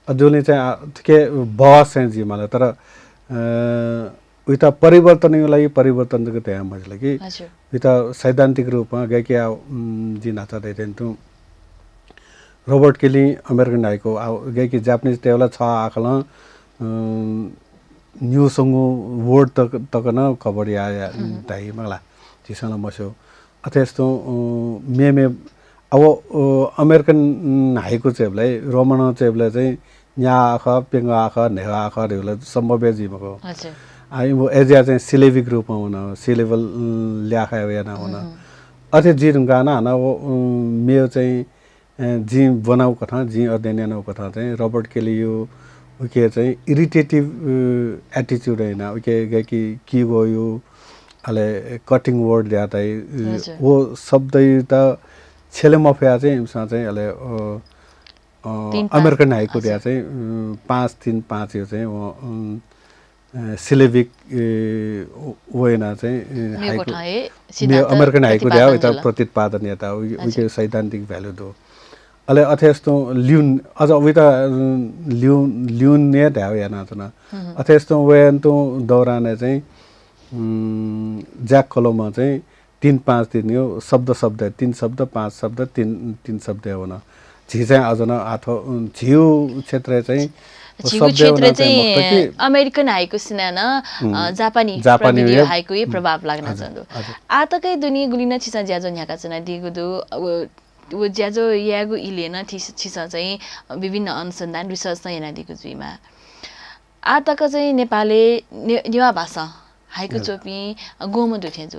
अजुले चाहिँ, आ, थुके बहस चाहिँ जिमाला, तर, अ, उइत परिवर्तन लागि परिवर्तन जक तया मजिल कि। हजुर। उइत सैद्धान्तिक रूपमा गय्‌के आ, उम, जिं न्हाचा दैथें तुं रोबर्ट केली अमेरिकन हाइकु आ, गय्‌के जापानिज तेवला छ आखलं, उम, न्यू संगु word तक, तक न cover या, या, हम्म। धाइ मगला। झीसं ला मस्यू। अथेस्तुं, उम, मे, मे, अब, अ, अमेरिकन, उम, हाइकु चेबले, रोमन चेबले चाहिँ न्या आखः, प्यंगः आखः, न्हय्‌गः आखः धइबलय् सम्भव हे जुइ मखु। हजुर। आ, इमु एजिया चाहिँ syllabic रूपमा वन, syllable, उम्, ल्याखा याना वन। हम्म। अथे जुइ धुंकाः नं हानं व, उम्, मेव चाहिँ, अ, जिं ब्वनाउ कथं, जिं अध्ययन यानाउ कथं चाहिँ रोबर्ट केलीयु उके चाहिँ irritative, अ, attitude याना, उके गय्‌के किगोयु, अले cutting word ल्याताइ, अ, हजुर। व शब्दयुत छेले मफया चाहिँ इमिसं चाहिँ अले, अ, अ, तीन पाँच। अमेरिकन हाइकु हजुर। द्या चाहिँ, अ, पाँच तीन पाँच यो चाहिँ, अ, अ, syllabic, अ, व याना चाहिँ, अ, मेगु हाइकु, ठाउँ हे मे-, सिद्धान्त अमेरिकन हाइकु द्या प्रतिपादन उइत जुल। प्रतिपादन याता, उ-, हजुर। उइके सैद्धान्तिक value दु। अले अथेस्तुं ल्युन, अझ उइत, अ, ल्युन, ल्युन ने धाव याना तना। हम्म। अथेस्तुं वयन्तुं दौरान चाहिँ, उम, ज्याक कलममा चाहिँ तीन पाँच तीन यो शब्द शब्द, तीन शब्द, पाँच शब्द, तीन, तीन शब्द वन। झी चाहिँ अझ न आथो, उम, झिउ क्षेत्र चाहिँ झिगु शब्द क्षेत्र वन चाहिँ चाहिँ मखुत कि अमेरिकन हाइकु सिना न, उम, अ, जापानी जापानी प्रविधि यो हाइकु ये उम, प्रभाव लाग्न हजुर, चंदु। हजुर। आ तकै दुनि गुलिन छिसा ज्याजो न्ह्याका चना दिगु दु, व, व ज्याजो यागु इले न थिस-, छिसा चाहिँ विभिन्न अनुसन्धान research न याना दिगु जुइमा। आ तक चाहिँ नेपाले ने-, नेवा भाषा हाइकु हजुर। चोपिं, अ, गोम दु थें जु।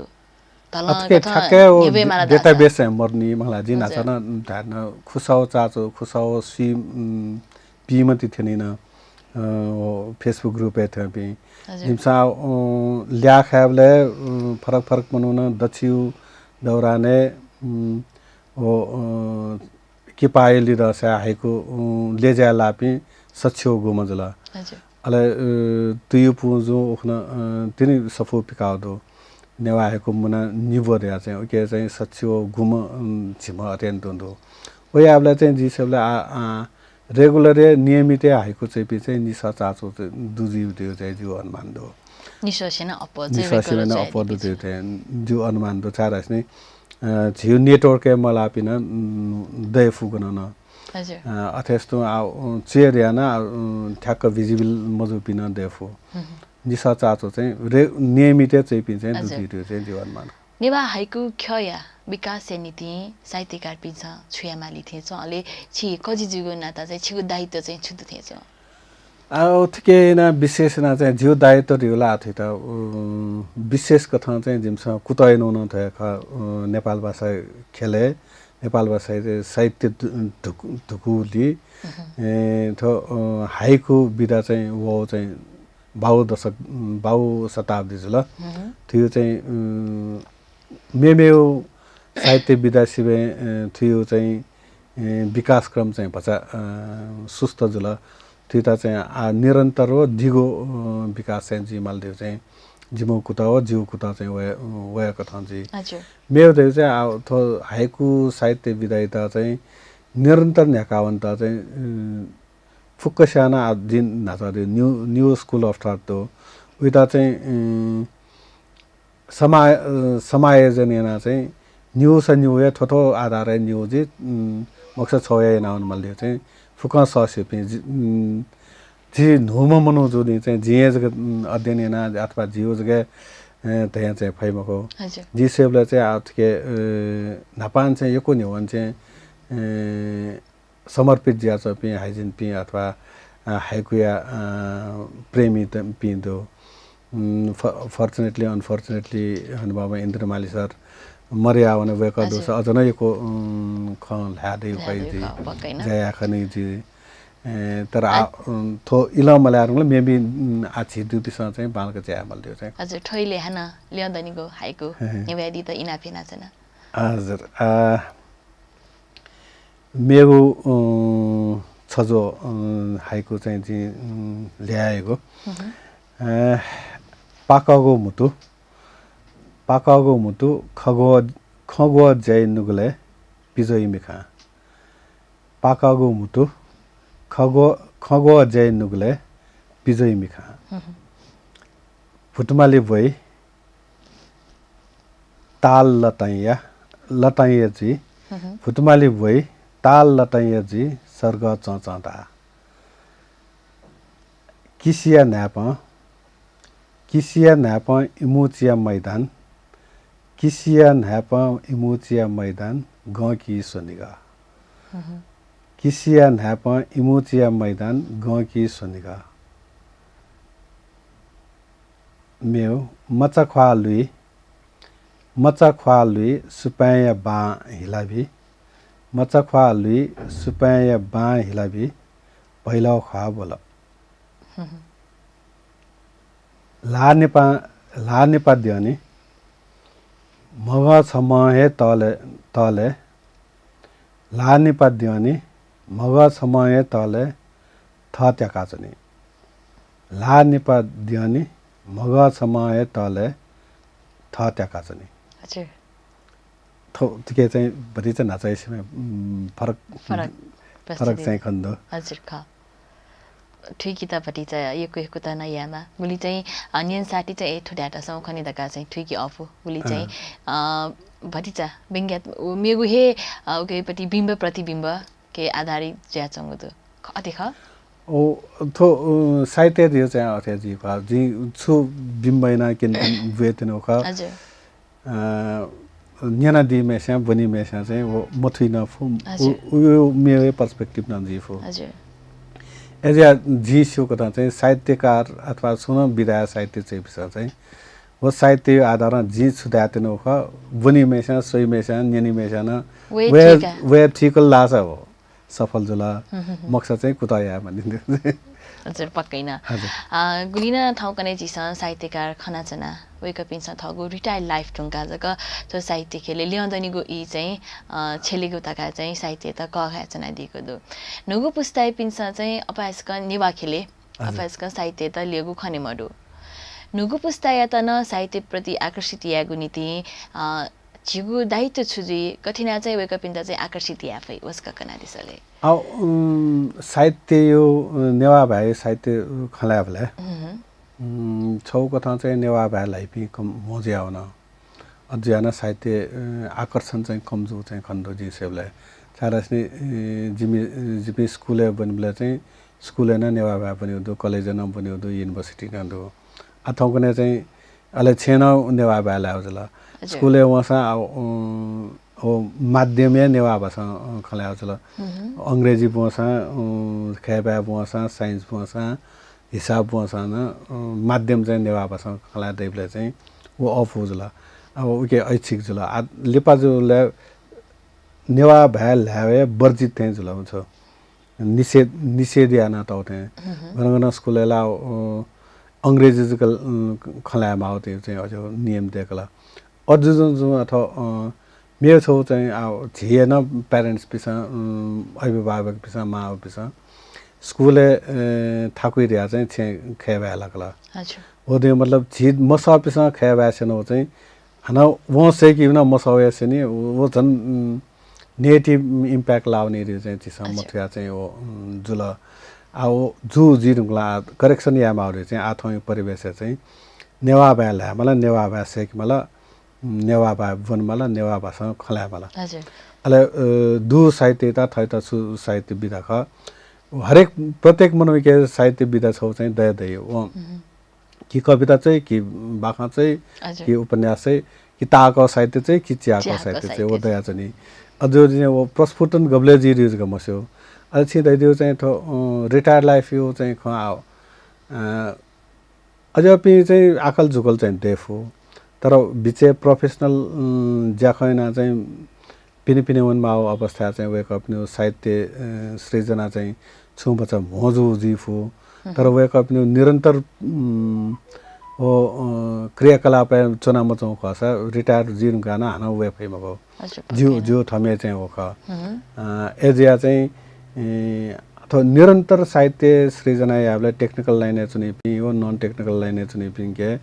धलं अथके कथं ठ्याक्कै ओ नेबे दे-, माला दासा। Database हे मरनी मला जिं हजुर। नाचन धान खुसाओ चाचो, खुसाओ सी, उम, पीमति थेनिन, अ, ओ Facebook group हे थेंपिं। हजुर। जिमसा, अ, ल्याखायबले, अ, फरक फरक मनुन दछिउ दौराने, उम, ओ, अ, किपायलि दसा हाइकु, अ, लेज्या लापिं सच्छि व गुम जुल। हजुर। अले, अ, तुयु पुंजु उखन, अ, तिनि सफू पिकाव दु। नेवा हाइकु मुना निबो दया चाहिँ, उके चाहिँ सच्छि व गुम, अ, झिम अत्यन्त दु। ओ याबला चाहिँ जिसेबला आ, आ, regular हे नियमित हे हाइकु चैपि चाहिँ निसा चाचो चाहिँ दुजिउ दिउ चाहिँ जिउ अनुमान दु। निससेन अप्पो चाहिँ निससेन regular चाहिँ अप्पो दु हाइकु चाहिँ जिउ अनुमान दु। चारास्नि, अ, झिउ network हे मलापिन, उम, दयफु गनन। हजुर। अ, अथेस्तुं आ, उम, चेर याना, आ, उम, ठ्याक्क visible मजुपिन दयफु। हम्म। निसा चाचो चाहिँ रे-, नियमित हे चैपि चाहिँ हजुर। दुजिउ दिउ चाहिँ जिउ अनुमान। नेवा हाइकु ख्यया विकास या नितिं साहित्यकारपिन्सं छु या माली थें च्वं, अले छि कजि जुगु नाता चाहिँ छिगु दायित्व चाहिँ छु दु थें च्वं? आ, उथके ना विशेष ना चाहिँ जिउ दायित्व रिउला अथेत, उ, विशेष कथं चाहिँ जिमसं कुतः यानु न थ्वया खः, उ, नेपाल भाषा ख्यलय्, नेपाल भाषा साहित्य धु-, धुकु-, धुकुली, उहुँ। ए, थ्व, अ, हाइकु विधा चाहिँ व चाहिँ बाउ दशक, बाउ शताब्दी जुल। उहुँ। थुयु चाहिँ, अ, मेमेउ साहित्य विधा सिबें, अ, थुयु चाहिँ, अ, विकासक्रम चाहिँ भचा, अ, सुस्त जुल। थुइत चाहिँ आ निरन्तर व दिगो, अ, विकास चाहिँ जुइमाल देउ चाहिँ जिमु कुतः व जिउ कुतः चाहिँ वया, वया कथं जुइ। हजुर। मेउ देउ चाहिँ आ थ्व हाइकु साहित्य विधाइत चाहिँ निरन्तर न्ह्याकावन्त चाहिँ, अ, फुक्कस्यां आ जिं न्हाचा दु, new, new school of thought दु। उइत चाहिँ, अ, समा-, अ, समायोजन याना चाहिँ न्यू स न्यू हे थ्व थ्व आधारय् न्यू जि, उम, मकसद छौ हे याना वनेमाल दु चाहिँ फुक्कं सःस्यूपिं जि, उम, जि न्हूम्ह मनू जूनि चाहिँ जिं हे जक, उम, अध्ययन याना अथवा जिउ जक, अ, धया चाहिँ फइ मखु। हजुर। जि सेबलय् चाहिँ आ थुके, अ, न्हापां चाहिँ यक्व न्ह्यवन चाहिँ, अ, समर्पित जुयाच्वंपिं हाइजिनपिं अथवा, अ, हाइकुया, अ, प्रेमी त-, पिं दु। उम्, फ-, fortunately, unfortunately, हनेबहःम्ह इन्द्र माली सर मरया वन वय्कः हजुर। दुसा अझ नं यक्व, उम्, खँ ल्हाये दइ, ल्हाये दइ, ज्या याये खनी जि। ए, तर आ, आ- उम्, थ्व इलं मलाये धुंकल, maybe, उम्, आ झी दुपिसं चाहिँ बांलाक ज्या यायेमाल दु चाहिँ। हजुर, थ्व इलय् हानं ल्यं दनिगु हाइकु हे, हे। न्ह्यब्वयादीत इनाप यानाच्वना। हजुर, आ, मेगु अँ, छजो अँ, हाइकु चाहिँ जिं अँ, ल्यायेगु। हम्म। अँ, पाकःगु म्हुतु, पाकःगु म्हुतु खगो खगो ज्याइ नुगलय् पिजोइ मिखां। पाकःगु म्हुतु खगो खगो ज्याइ नुगलय् पिजोइ मिखां। हम्म। भुतमाली ब्वइ ताल लताइया लताइया जुइ। हम्म। भुतमाली ब्वइ ताल लताइया जुइ सर्ग चंचंता। किसिया न्हाय्पं किसिया न्हाय्पं इमुचिया मैदान किसिया न्हाय्पं इमुचिया मैदान गंकी स्वनिगः। हम्म। किसिया न्हाय्पं इमुचिया मैदान गंकी स्वनिगः। मेव मचा ख्वाः लुइ मचा ख्वाः लुइ सुपाँय्‌या बां हिलाबी। मचा ख्वाः लुइ सुपाँय्‌या बां हिलाबी। भैलः ख्वाः ब्वल। ल्हाः निपा ल्हाः निपा द्यःनि म्हगः छम्हं हे तःले तःले ल्हाः निपा द्यःनि म्हगः छम्हं हे तःले थः त्याकाच्वनी। ल्हाः निपा द्यःनि म्हगः छम्हं हे तःले थः त्याकाच्वनी। हजुर। थ्व थुके चाहिँ भतिचा न्हाचः इसिमे फरक फरक फरक चाहिँ खने दु। हजुर खः। थुइकित भतिचा यक्व यक्व तना यायेमाः। गुलि चाहिँ अ, न्यन साथी चाहिँ ए थ्व धायेत सं खने धकाः चाहिँ थुइके अःपु। गुलि चाहिँ अँ। अ, भतिचा व्यंग्यात उ मेगु हे अ, उकेपट्टि बिम्ब प्रतिबिम्ब के आधारित जुयाच्वंगु दु। ख- अथे खः? ओ थ्व अ, साहित्य दियो चाहिँ अथे जुइ खः। जिं छु बिम्ब याना केन बुये त्यनु खः। हजुर। अ, न्यनादीम्हस्यां ब्वनीम्हस्यां चाहिँ व मथुइ नं फु। हजुर। उ उ मेवे पर्सपेक्टिभ नं जुइ फु। हजुर। अय्‌जुया जिं स्यू कथं चाहिँ साहित्यकार अथवा सुनं विधाया साहित्य चाहिँ पिसं चाहिँ व साहित्यया आधारं जिं छु धाये त्यनु खः ब्वनीम्हस्यां स्वइम्हस्यां न्यनीम्हस्यां नं वये वये ठीक आ। वये ठीक लासा हो। सफल जुल। मखुसा चाहिँ कुतः याये मानिन्थ्यो। हजुर, पक्कै न। हजुर। अ, गुलिं नं थौंकन्हय् झीसं साहित्यकार खनाच्वना। वय्‌कःपिन्सं थःगु रिटायर्ड लाइफ धुंकाः जक थ्व साहित्य ख्यलय् ल्यं दनिगु ई चाहिँ अ, छ्यलेगु धकाः चाहिँ साहित्ययात कःघाय् च्वनादीगु दु। न्हूगु पुस्तायापिन्सं चाहिँ अपाय्‌सकं नेवाः ख्यलय् हजुर। अपाय्‌सकं साहित्ययात ल्यःगु खने मदु। न्हूगु पुस्तायात नं साहित्यप्रति आकर्षित यायेगु निंतिं अ, झीगु दायित्व छु जुइ, गथे याना चाहिँ वय्‌कःपिन्त चाहिँ आकर्षित याये फइ, व छकः कनादिसँ ले। अ, उम्, साहित्ययो, अ, नेवाः भाय् साहित्य खँ ल्हायेबलय्, हम्म। उम्, छगू कथं चाहिँ नेवाः भाय् ल्हाइपिं कम म्हो जुयावन। अथे जुयाः नं साहित्य, अ, आकर्षण चाहिँ कम जू चाहिँ खने दु जिं स्वयेबलय्। छाय्‌धाःसा नि, अ, जिमि, जिमि स्कुलय् ब्वनीबलय् चाहिँ स्कुलय् नं नेवाः भाय् ब्वनीगु दु, कलेजय् नं ब्वनीगु दु, युनिभर्सिटी नं दु। आ, थौंकन्हय् चाहिँ अले छेँय् नं नेवाः भाय् ल्हायेगु जुल। हजुर। स्कुलय् वंसां, आ, अ, व माध्यमय् नेवाः भाषां, अ, खँ ल्हायेगु जुल। हम्म। अंग्रेजी ब्वंसां, अ, खय्‌बाय् ब्वंसां, साइन्स ब्वंसां, हिसाब ब्वंसां नं, अ, माध्यम चाहिँ नेवाः भाषां खँ ल्हाये दइबलय् चाहिँ व अःपु जुल। अब उके ऐच्छिक जुल। आ, लिपा जुलय् नेवाः भाय् ल्हाये वर्जित थें जुल, मखु। निषेध, निषेध यानातःगु थें। हम्म। गन गन स्कुलय् ला, अ, अंग्रेजी जक, अ, खँ ल्हाये माःगु थें चाहिँ अझ नियम दय्‌कल। अथे जुजुं जुं अथवा, अ, मेगु छगू चाहिँ, आ, झी हे नं प्यारेन्ट्सपिसं, अ, अभिभावकपिसं, मांपिसं स्कुलय्, अ, थाकुइ धयाः चाहिँ छेँय् खय्‌बाय् लाकल। हजुर। व धइगु मतलब झी मसःपिसं खय्‌बाय् स्यनागु चाहिँ हानं वं सय्‌कीपिं नं मसः वयाः स्यनी, व झन, उम्, negative impact लावनी धइगु चाहिँ झीसं हजुर। मथुयाः चाहिँ व, उम्, जुल। आ, व जू जुइ धुंकल, आ, correction याये माःगु धइगु चाहिँ आ थौंया परिवेशय् चाहिँ नेवाः भाय् ल्हाये माल, नेवाः भाय् सय्‌के माल, उम्, नेवाः भाय् ब्वने माल, नेवाः भाषां खँ ल्हाये माल। हजुर। अले, अ, दु साहित्ययात थःत छु साहित्य विधा खः। हरेक, प्रत्येक मनूके साहित्य विधा छगू चाहिँ दये दइ। व हम्म। कि कविता चाहिँ, कि बाखं चाहिँ, हजुर। कि उपन्यास चाहिँ, कि ताःहाकः साहित्य चाहिँ, कि च्याहाकः चिहाकः साहित्य चाहिँ, व साहित्य। दयाच्वनी। अझ चाहिँ व प्रस्फुटन गबलय् जुइ धइगु जक मस्यू। अझ छिं धयादिउ चाहिँ थ्व, अ, रिटायर्ड लाइफयो चाहिँ खँ आः, अ, अज्याःपिं चाहिँ आकल झुकल चाहिँ दयेफु। तर बिचय् professional, अ, ज्याखँ यानाः चाहिँ पिने पिने वनेमाःगु अवस्थाय् चाहिँ वय्‌कःपिनिगु साहित्य, अ, सृजना चाहिँ छुं भचा म्हो जू जुइफु। तर वय्‌कःपिनिगु निरन्तर, उम्, व, अ, क्रियाकलापय् च्वनामच्वंगु खःसा retire जुइधुंकाः नं हानं वये फइ मखु। हजुर, ज्यू, पक्कै। ज्यू थम्हं चाहिँ व खः। हुँ। अ, अय्‌जुयाः चाहिँ, ए, थ्व निरन्तर साहित्य सृजना यायेबलय् technical line-य् च्वनीपिं व non technical line-य् च्वनीपिंके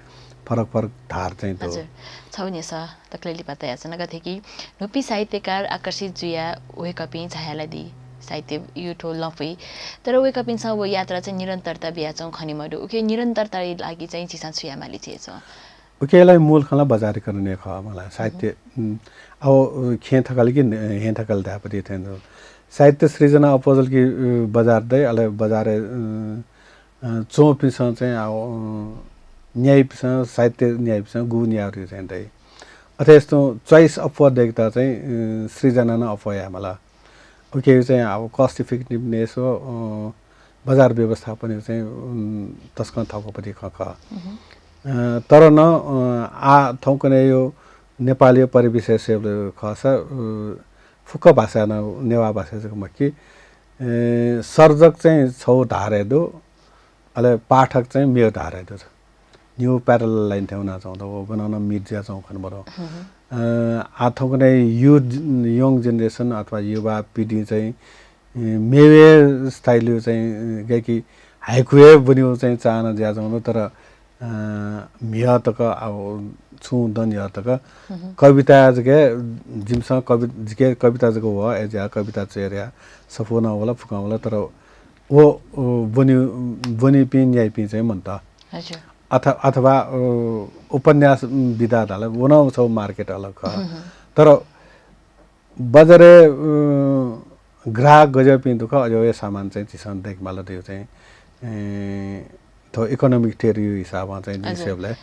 फरक फरक धार चाहिँ दु। हजुर। छगू न्ह्यसः दकलय् लिपा तयाच्वना, गथे कि न्हूपिं साहित्यकार आकर्षित जुयाः वय्‌कःपिं झायालादी, साहित्यया थ्व लँपुइ। तर वय्‌कःपिन्सं व यात्रा चाहिँ निरन्तरता बियाच्वंगु खने मदु। उके निरन्तरताया लागि चाहिँ झीसं छु यायेमाली चाहिँ च्वं? उके लागि मूल खँ ला बजारीकरण हे खः मला। साहित्य, उम्, अब खेँ थकालि कि हेँ थकालि धायेपति थें दु। साहित्य सृजना अप्वः जुल कि, अ, बजार दइ, अले बजारय्, अ, अ, च्वंपिन्सं चाहिँ, आ, अ, न्याइपिन्सं, साहित्य न्याइपिन्सं गुगु न्याये धइगु चाहिँ दइ। अथे यस्तो choice अप्वः दयेकेत चाहिँ, अ, सृजना नं अप्वः याये माल। उके चाहिँ अब cost effectiveness व, अ, बजार व्यवस्थापन चाहिँ, उम्, तसकं थःगु पति खँ खः। अ, तर नं, अ, आ थौंकन्हय् यो नेपालया परिवेशय् स्वयेबलय् खःसा, अ, फुक्क भाषाय् नं नेवाः भाषाय् जक मखु कि, ए, सर्जक चाहिँ छगू धारय् दु, अले पाठक चाहिँ मेगु धारय् दु। न्ह्यू parallel line थें वनाच्वंगु दु, व गनं नं meet जुयाच्वंगु खने मदु। अ, आ थौंकन्हय् youth, young generation अथवा युवा पिढी चाहिँ, ए, मेगु style-य् चाहिँ, ए, गय्‌कि हाइकु हे ब्वनेगु चाहिँ चाहना जुयाच्वंगु दु, तर, अ, म्हिगः तक, आ, छुं दँ न्हिगः तक कविता जक हे, जिमिसं कवि-, जिके कविता जक वः, अय्‌जुयाः कविता चय् याः, सफू नं वल, फुकं वल, तर व, अ, ब्वनी-, ब्वनीपिं न्याइपिं चाहिँ मन्त। हजुर। अथ-, अथवा, अ, उपन्यास, उम्, विधा धाल, व नं छगू market अलग खः। तर बजारय्, अ, ग्राहक गज्याःपिं दु खः, अज्याःगु हे सामान चाहिँ झीसं दयेके माल धइगु चाहिँ, ए, थ्व economic theory-या हिसाबं चाहिँ जिं हजुर। स्वयेबलय्,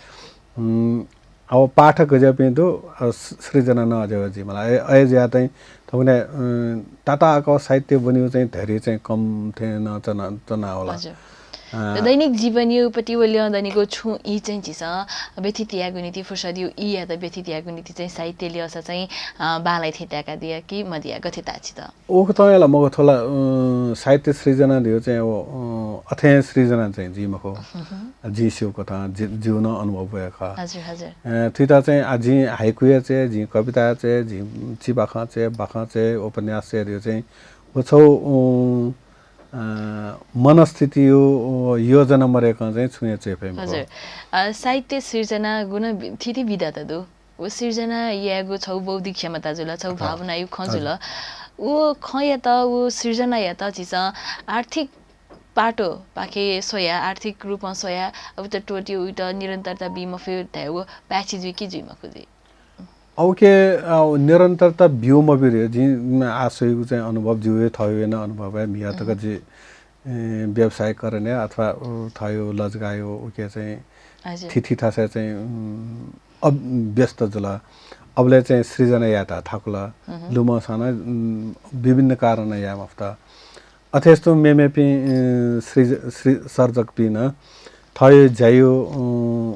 उम्, अब पाठक गज्याःपिं दु, अ, सृ-, सृजना नं अज्याःगु जुइ माल। अय्-, अय्‌जुयाः चाहिँ थौंकन्हय्, अ, ताताःक साहित्य ब्वनेगु चाहिँ धैर्य चाहिँ कम थें नं च्वना, च्वना वल। हजुर। अ, दैनिक जीवनया पति व ल्यं दनिगु छुं ई चाहिँ झीसं व्यथित यायेगु निंतिं, फुर्सदया ईयात व्यथित यायेगु निंतिं चाहिँ साहित्य ल्यःसा चाहिँ, अ, बांलाइ थें ताय्‌कादिया कि मदिया, गथे ताः छित? उकथं हे ला मखु, थ्व ला, अ, साहित्य सृजना धइगु चाहिँ अब, अ, अथें सृजना चाहिँ जुइ मखु। जिं स्यू कथं, जि-, जिगु नं अनुभव हे खः। हजुर, हजुर। अ, थुइत चाहिँ, आ, जिं हाइकुया चय्, जिं कविता चय्, जिं चिबाखं चय्, बाखं चय्, उपन्यास चय् धइगु चाहिँ व छगू, अ, अ, मनस्थितिया, अ, योजना मदय्‌कं चाहिँ छुं हे च्वये फइ मखु। हजुर। अ, साहित्य सृजना गुण बि-, थीथी विधात दु। व सृजना यायेगु छगू बौद्धिक क्षमता जुल, छगु हजुर। भावनाया खँ हजुर। जुल। व खँयात, व सृजनायात झीसं आर्थिक पाटोपाखें स्वयाः, आर्थिक रूपं स्वयाः, अब त त्वःति उइत निरन्तरता बी मफयेगु धायेगु पाय्‌छि जुइ कि जुइ मखु जुइ? अ, उके, अ, निरन्तरता ब्यू मब्यू रे, जिं, उम्, आः स्वयागु चाहिँ अनुभव, जिगु हे थःगु हे नं अनुभव हे, म्हिगः तक जि, ए, व्यवसायीकरण हे अथवा, उ, थःगु लजगाःया उके चाहिँ हजुर। थीथी थासय् चाहिँ, उम्, अब व्यस्त जुल। अबलय् चाहिँ सृजना यायेत थाकुल। लुमंसां नं, उम्, विभिन्न कारणं याये मफुत। अथे यस्तो मेमेपिं, अ, सृज-, सृ-, सर्जकपिं नं थःगु ज्याया, अ,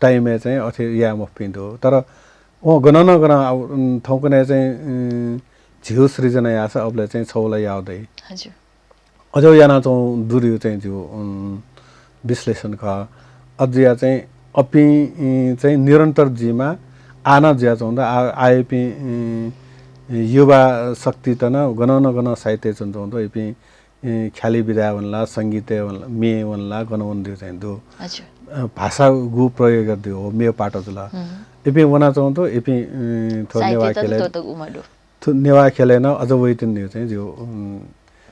time-य् चाहिँ अथे याये मफुपिं दु। तर वं गनं न गनं, अ, उम्, थौंकन्हय् चाहिँ, अ, झीगु सृजना याःसा अबलय् चाहिँ छगू ला याये दइ। हजुर। अज्याःगु यानाच्वंगु दु धइगु चाहिँ जिगु, उम्, विश्लेषण खः। अज्याःगु चाहिँ अपिं, अ, चाहिँ निरन्तर जुइमाः, आः नं जुयाच्वंगु दु, आ-, आःयापिं, अ, युवा शक्तित नं गनं न गनं साहित्यय् च्वनाच्वंगु दु, इपिं ए, ख्यालय् विधाय् वन ला, संगीतय् वन ला, म्येय् वन ला, गन वन धइगु चाहिँ दु। हजुर। अ, भाषागु प्रयोग यात धइगु हो, मेगु पाट जुल। इपिं वनाच्वंगु दु, इपिं, अ, थ्व नेवाः ख्यलय्, थ्व नेवाः ख्यलय् नं अझ वइतिनि धइगु चाहिँ जिगु, उम्,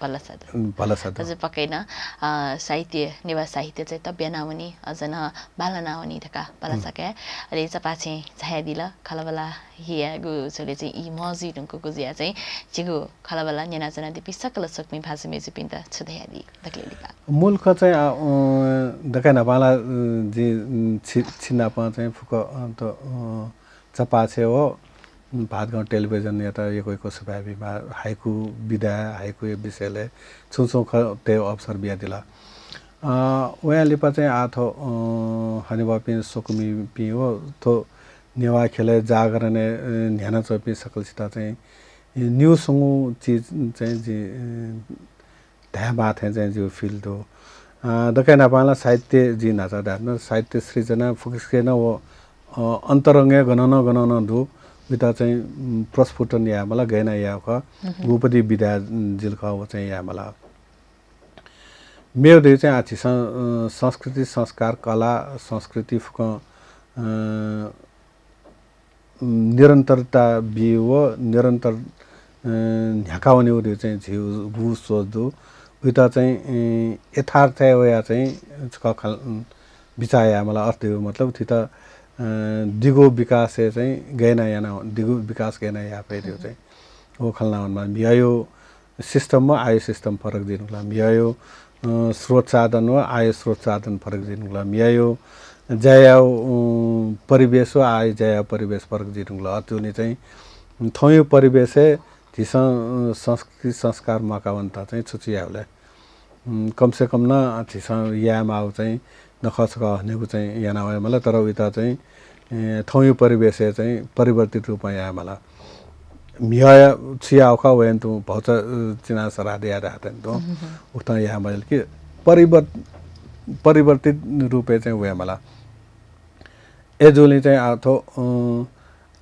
भलसा दु। उम्, भलसा दु। हजुर, पक्कै नं, अ, साहित्य, नेवाः साहित्य चाहिँ तब्याना वनी, अझ नं बांलाना वनी धकाः भलसा काये। अले चपाःछेँ झायादिल, खँल्हाबल्हा हियागु झ्वलय् चाहिँ ई म्ह जुइधुंकूगु जुयाः चाहिँ झीगु खँल्हाबल्हा न्यनाच्वनादीपिं सकल स्वकुमि भाजु मय्‌जुपिन्त छु धयादी? दकलय् लिपा। मूल खँ चाहिँ, आ, अ, दकलय् न्हापां ला, अ, जिं, उम्, छि, छिनाप चाहिँ फुक्क, अ, त, अ, चपाःछेँ व, उम्, भादगाउँ टेलिभिजनयात यक्व यक्व सुभाय् बीमाः। हाइकु विधा, हाइकुया विषयलय् छुं छुं खँ तयेगु अवसर बियादिल। अ, वयां लिपा चाहिँ आः थ्व, अ, हनेबहःपिं स्वकुमिपिं व थ्व नेवाः ख्यलय् जागरणय्, अ, न्ह्यानाच्वंपिं सकलसित चाहिँ, अ, निगू स्वंगू चिज चाहिँ जिं, अ, धायेमाः थें चाहिँ जिगु feel दु। अ, दकलय् न्हापां ला साहित्य जिं न्हाचा धायेधुन, साहित्य सृजना फुक्कसिके नं व, अ, अन्तरङ्गय् गनं नं गनं नं दु। उइत चाहिँ, उम्, प्रस्फुटन यायेमाल, गय् याना यायेगु खः, गुपति विधा, उम्, जिल खः, व चाहिँ यायेमाल। मेगु धइगु चाहिँ आः झीसं, अ, संस्कृति, संस्कार, कला, संस्कृति फुक्कं, अ, निरन्तरता बी व निरन्तर, अ, न्ह्याका वनेगु धइगु चाहिँ झीगु सोच दु। उइत चाहिँ, अ, यथार्थय् वयाः चाहिँ छकः खँ, अ, बिचाः यायेमाल। अथे धइगु मतलब थुइत, अ, दिगु विकासय् चाहिँ गय् याना याना, दिगु विकास गय् याना याये फइ धइगु चाहिँ व खँ ल्हाना वनेमाल। म्हिगःया system व आःया system फरक जुइ धुंकल। म्हिगःया, अ, स्रोत साधन व आःया स्रोत साधन फरक जुइ धुंकल। म्हिगःया ज्या यायेगु, अ, परिवेश व आःया ज्या यायेगु परिवेश फरक जुइ धुंकल। अथे जूगुलिं चाहिँ थौंया परिवेशय् झीसं, अ, संस्कृति संस्कार म्वाका वनेत चाहिँ छु छु यायेगु ले? उम्, कम से कम नं झीसं यायेमाःगु चाहिँ नखःचखः हनेगु चाहिँ याना वयेमाल, तर उइत चाहिँ, ए, थौंया परिवेशय् चाहिँ परिवर्तित रूपं यायेमाल। म्हिगःया छु याःगु खः वय्कलं तुं भचा, अ, चिनासराः दयाः धाःथें तुं उकथं यायेमाल कि परिवर्त-, परिवर्तित रूपय् चाहिँ वयेमाल। अय्जूगुलिं चाहिँ आः थ्व, अ,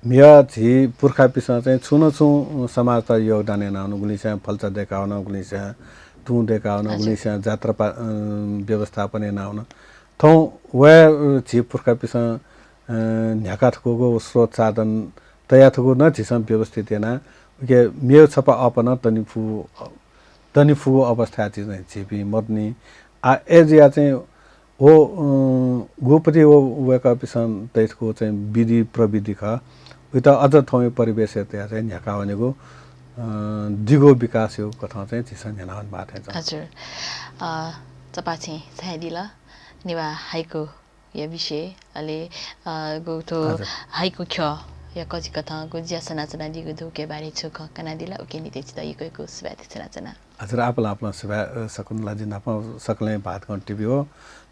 म्हिगः झी पुर्खापिसं चाहिँ छुं न छुं समाजत योगदान याना वन, गुलिस्यां फल्चा दय्का वन, गुलिस्यां तुं दय्का वन, हजुर। गुलिस्यां जात्रा पा-, अ, व्यवस्थापन याना वन। थौं व हे, अ, झी पुर्खापिसं, अ, न्ह्याका थकूगु स्रोत साधन तया थकूगु नं झीसं व्यवस्थित याना, उके मेगु छपा अःपा नं तने फु-, तने फुगु अवस्थाय् झी चाहिँ झीपिं मदुनि। आः अय्जुयाः चाहिँ व, अ, गुपति व वय्कःपिसं तया थकूगु चाहिँ विधि प्रविधि खः, उइत अझ थौंया परिवेशय् तयाः चाहिँ न्ह्याका वनेगु, अ, दिगु विकासया कथं चाहिँ झीसं न्ह्याना वनेमाः थें च्वं। हजुर। अ, चपाःछेँय् झायादिल। नेवाः हाइकुया विषय, अले, अ, गु थ्व हजुर। हाइकु ख्यःया कजि कथं गु ज्या सनाच्वनादीगु दु उके बारे छुं खँ कनादिल, उके निंतिं छितः यक्व यक्व सुभाय् देछानाच्वना। हजुर, आपालं आपालं सुभाय्, अ, सकल ला जि नाप, सकलें भादगाउँ TV व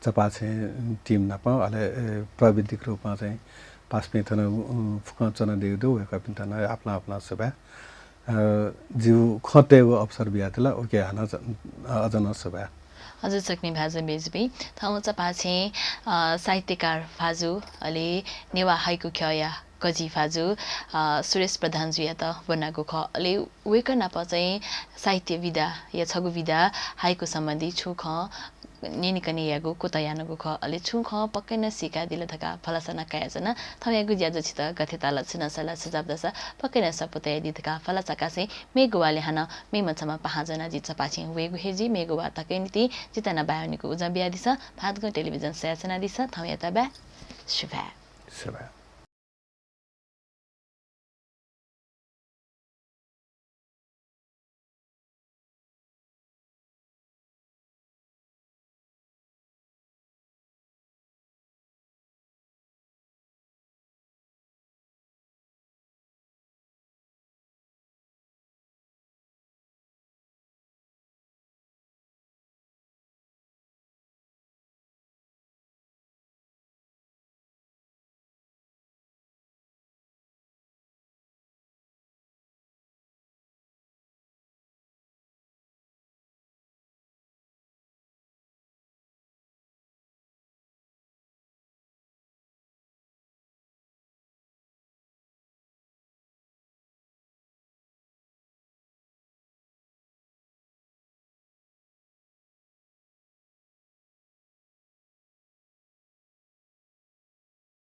चपाःछेँय् team नाप, अले, अ, प्राविधिक रूपमा चाहिँ पासापिं थन, अ, फुक्कं च्वनादीगु दु, वय्कःपिन्त नं आपालं आपालं सुभाय्। अ, जिगु खँ तयेगु अवसर बियादिल, उके हानं च-, अ, अझ नं सुभाय्। हजुर, सकलें भाजु मय्जुपिं, थौं चपाःछेँय्, अ, साहित्यकार भाजु, अले नेवाः हाइकु ख्यःया कजि भाजु, अ, सुरेश प्रधानजुयात ब्वनागु खः। अले वय्कः नाप चाहिँ साहित्य विधाया छगू विधा हाइकु सम्बन्धी छुं खँ न्यनेकने यायेगु कुतः यानागु खः। अले छुं खँ पक्कै नं सीकादिल धकाः भलसा नं कयाच्वना। थौंयागु ज्याझ्वः छितः गथे ताल, छुं नं सल्लाह सुझाव दःसा पक्कै नं सःपु तयादी धकाः भलसा कासें मेगु वालय् हानं मेम्ह छम्ह पाहां ज्वनाः जि चपाःछेँय् वयेगु हे जुइ। मेगु वाः तकया निंतिं जितः नं बाय् वनेगु उजं बियादिसँ। भादगाउँ टेलिभिजन स्वयाच्वनादिसँ। थौंयात बाय्। सुभाय्। सुभाय्।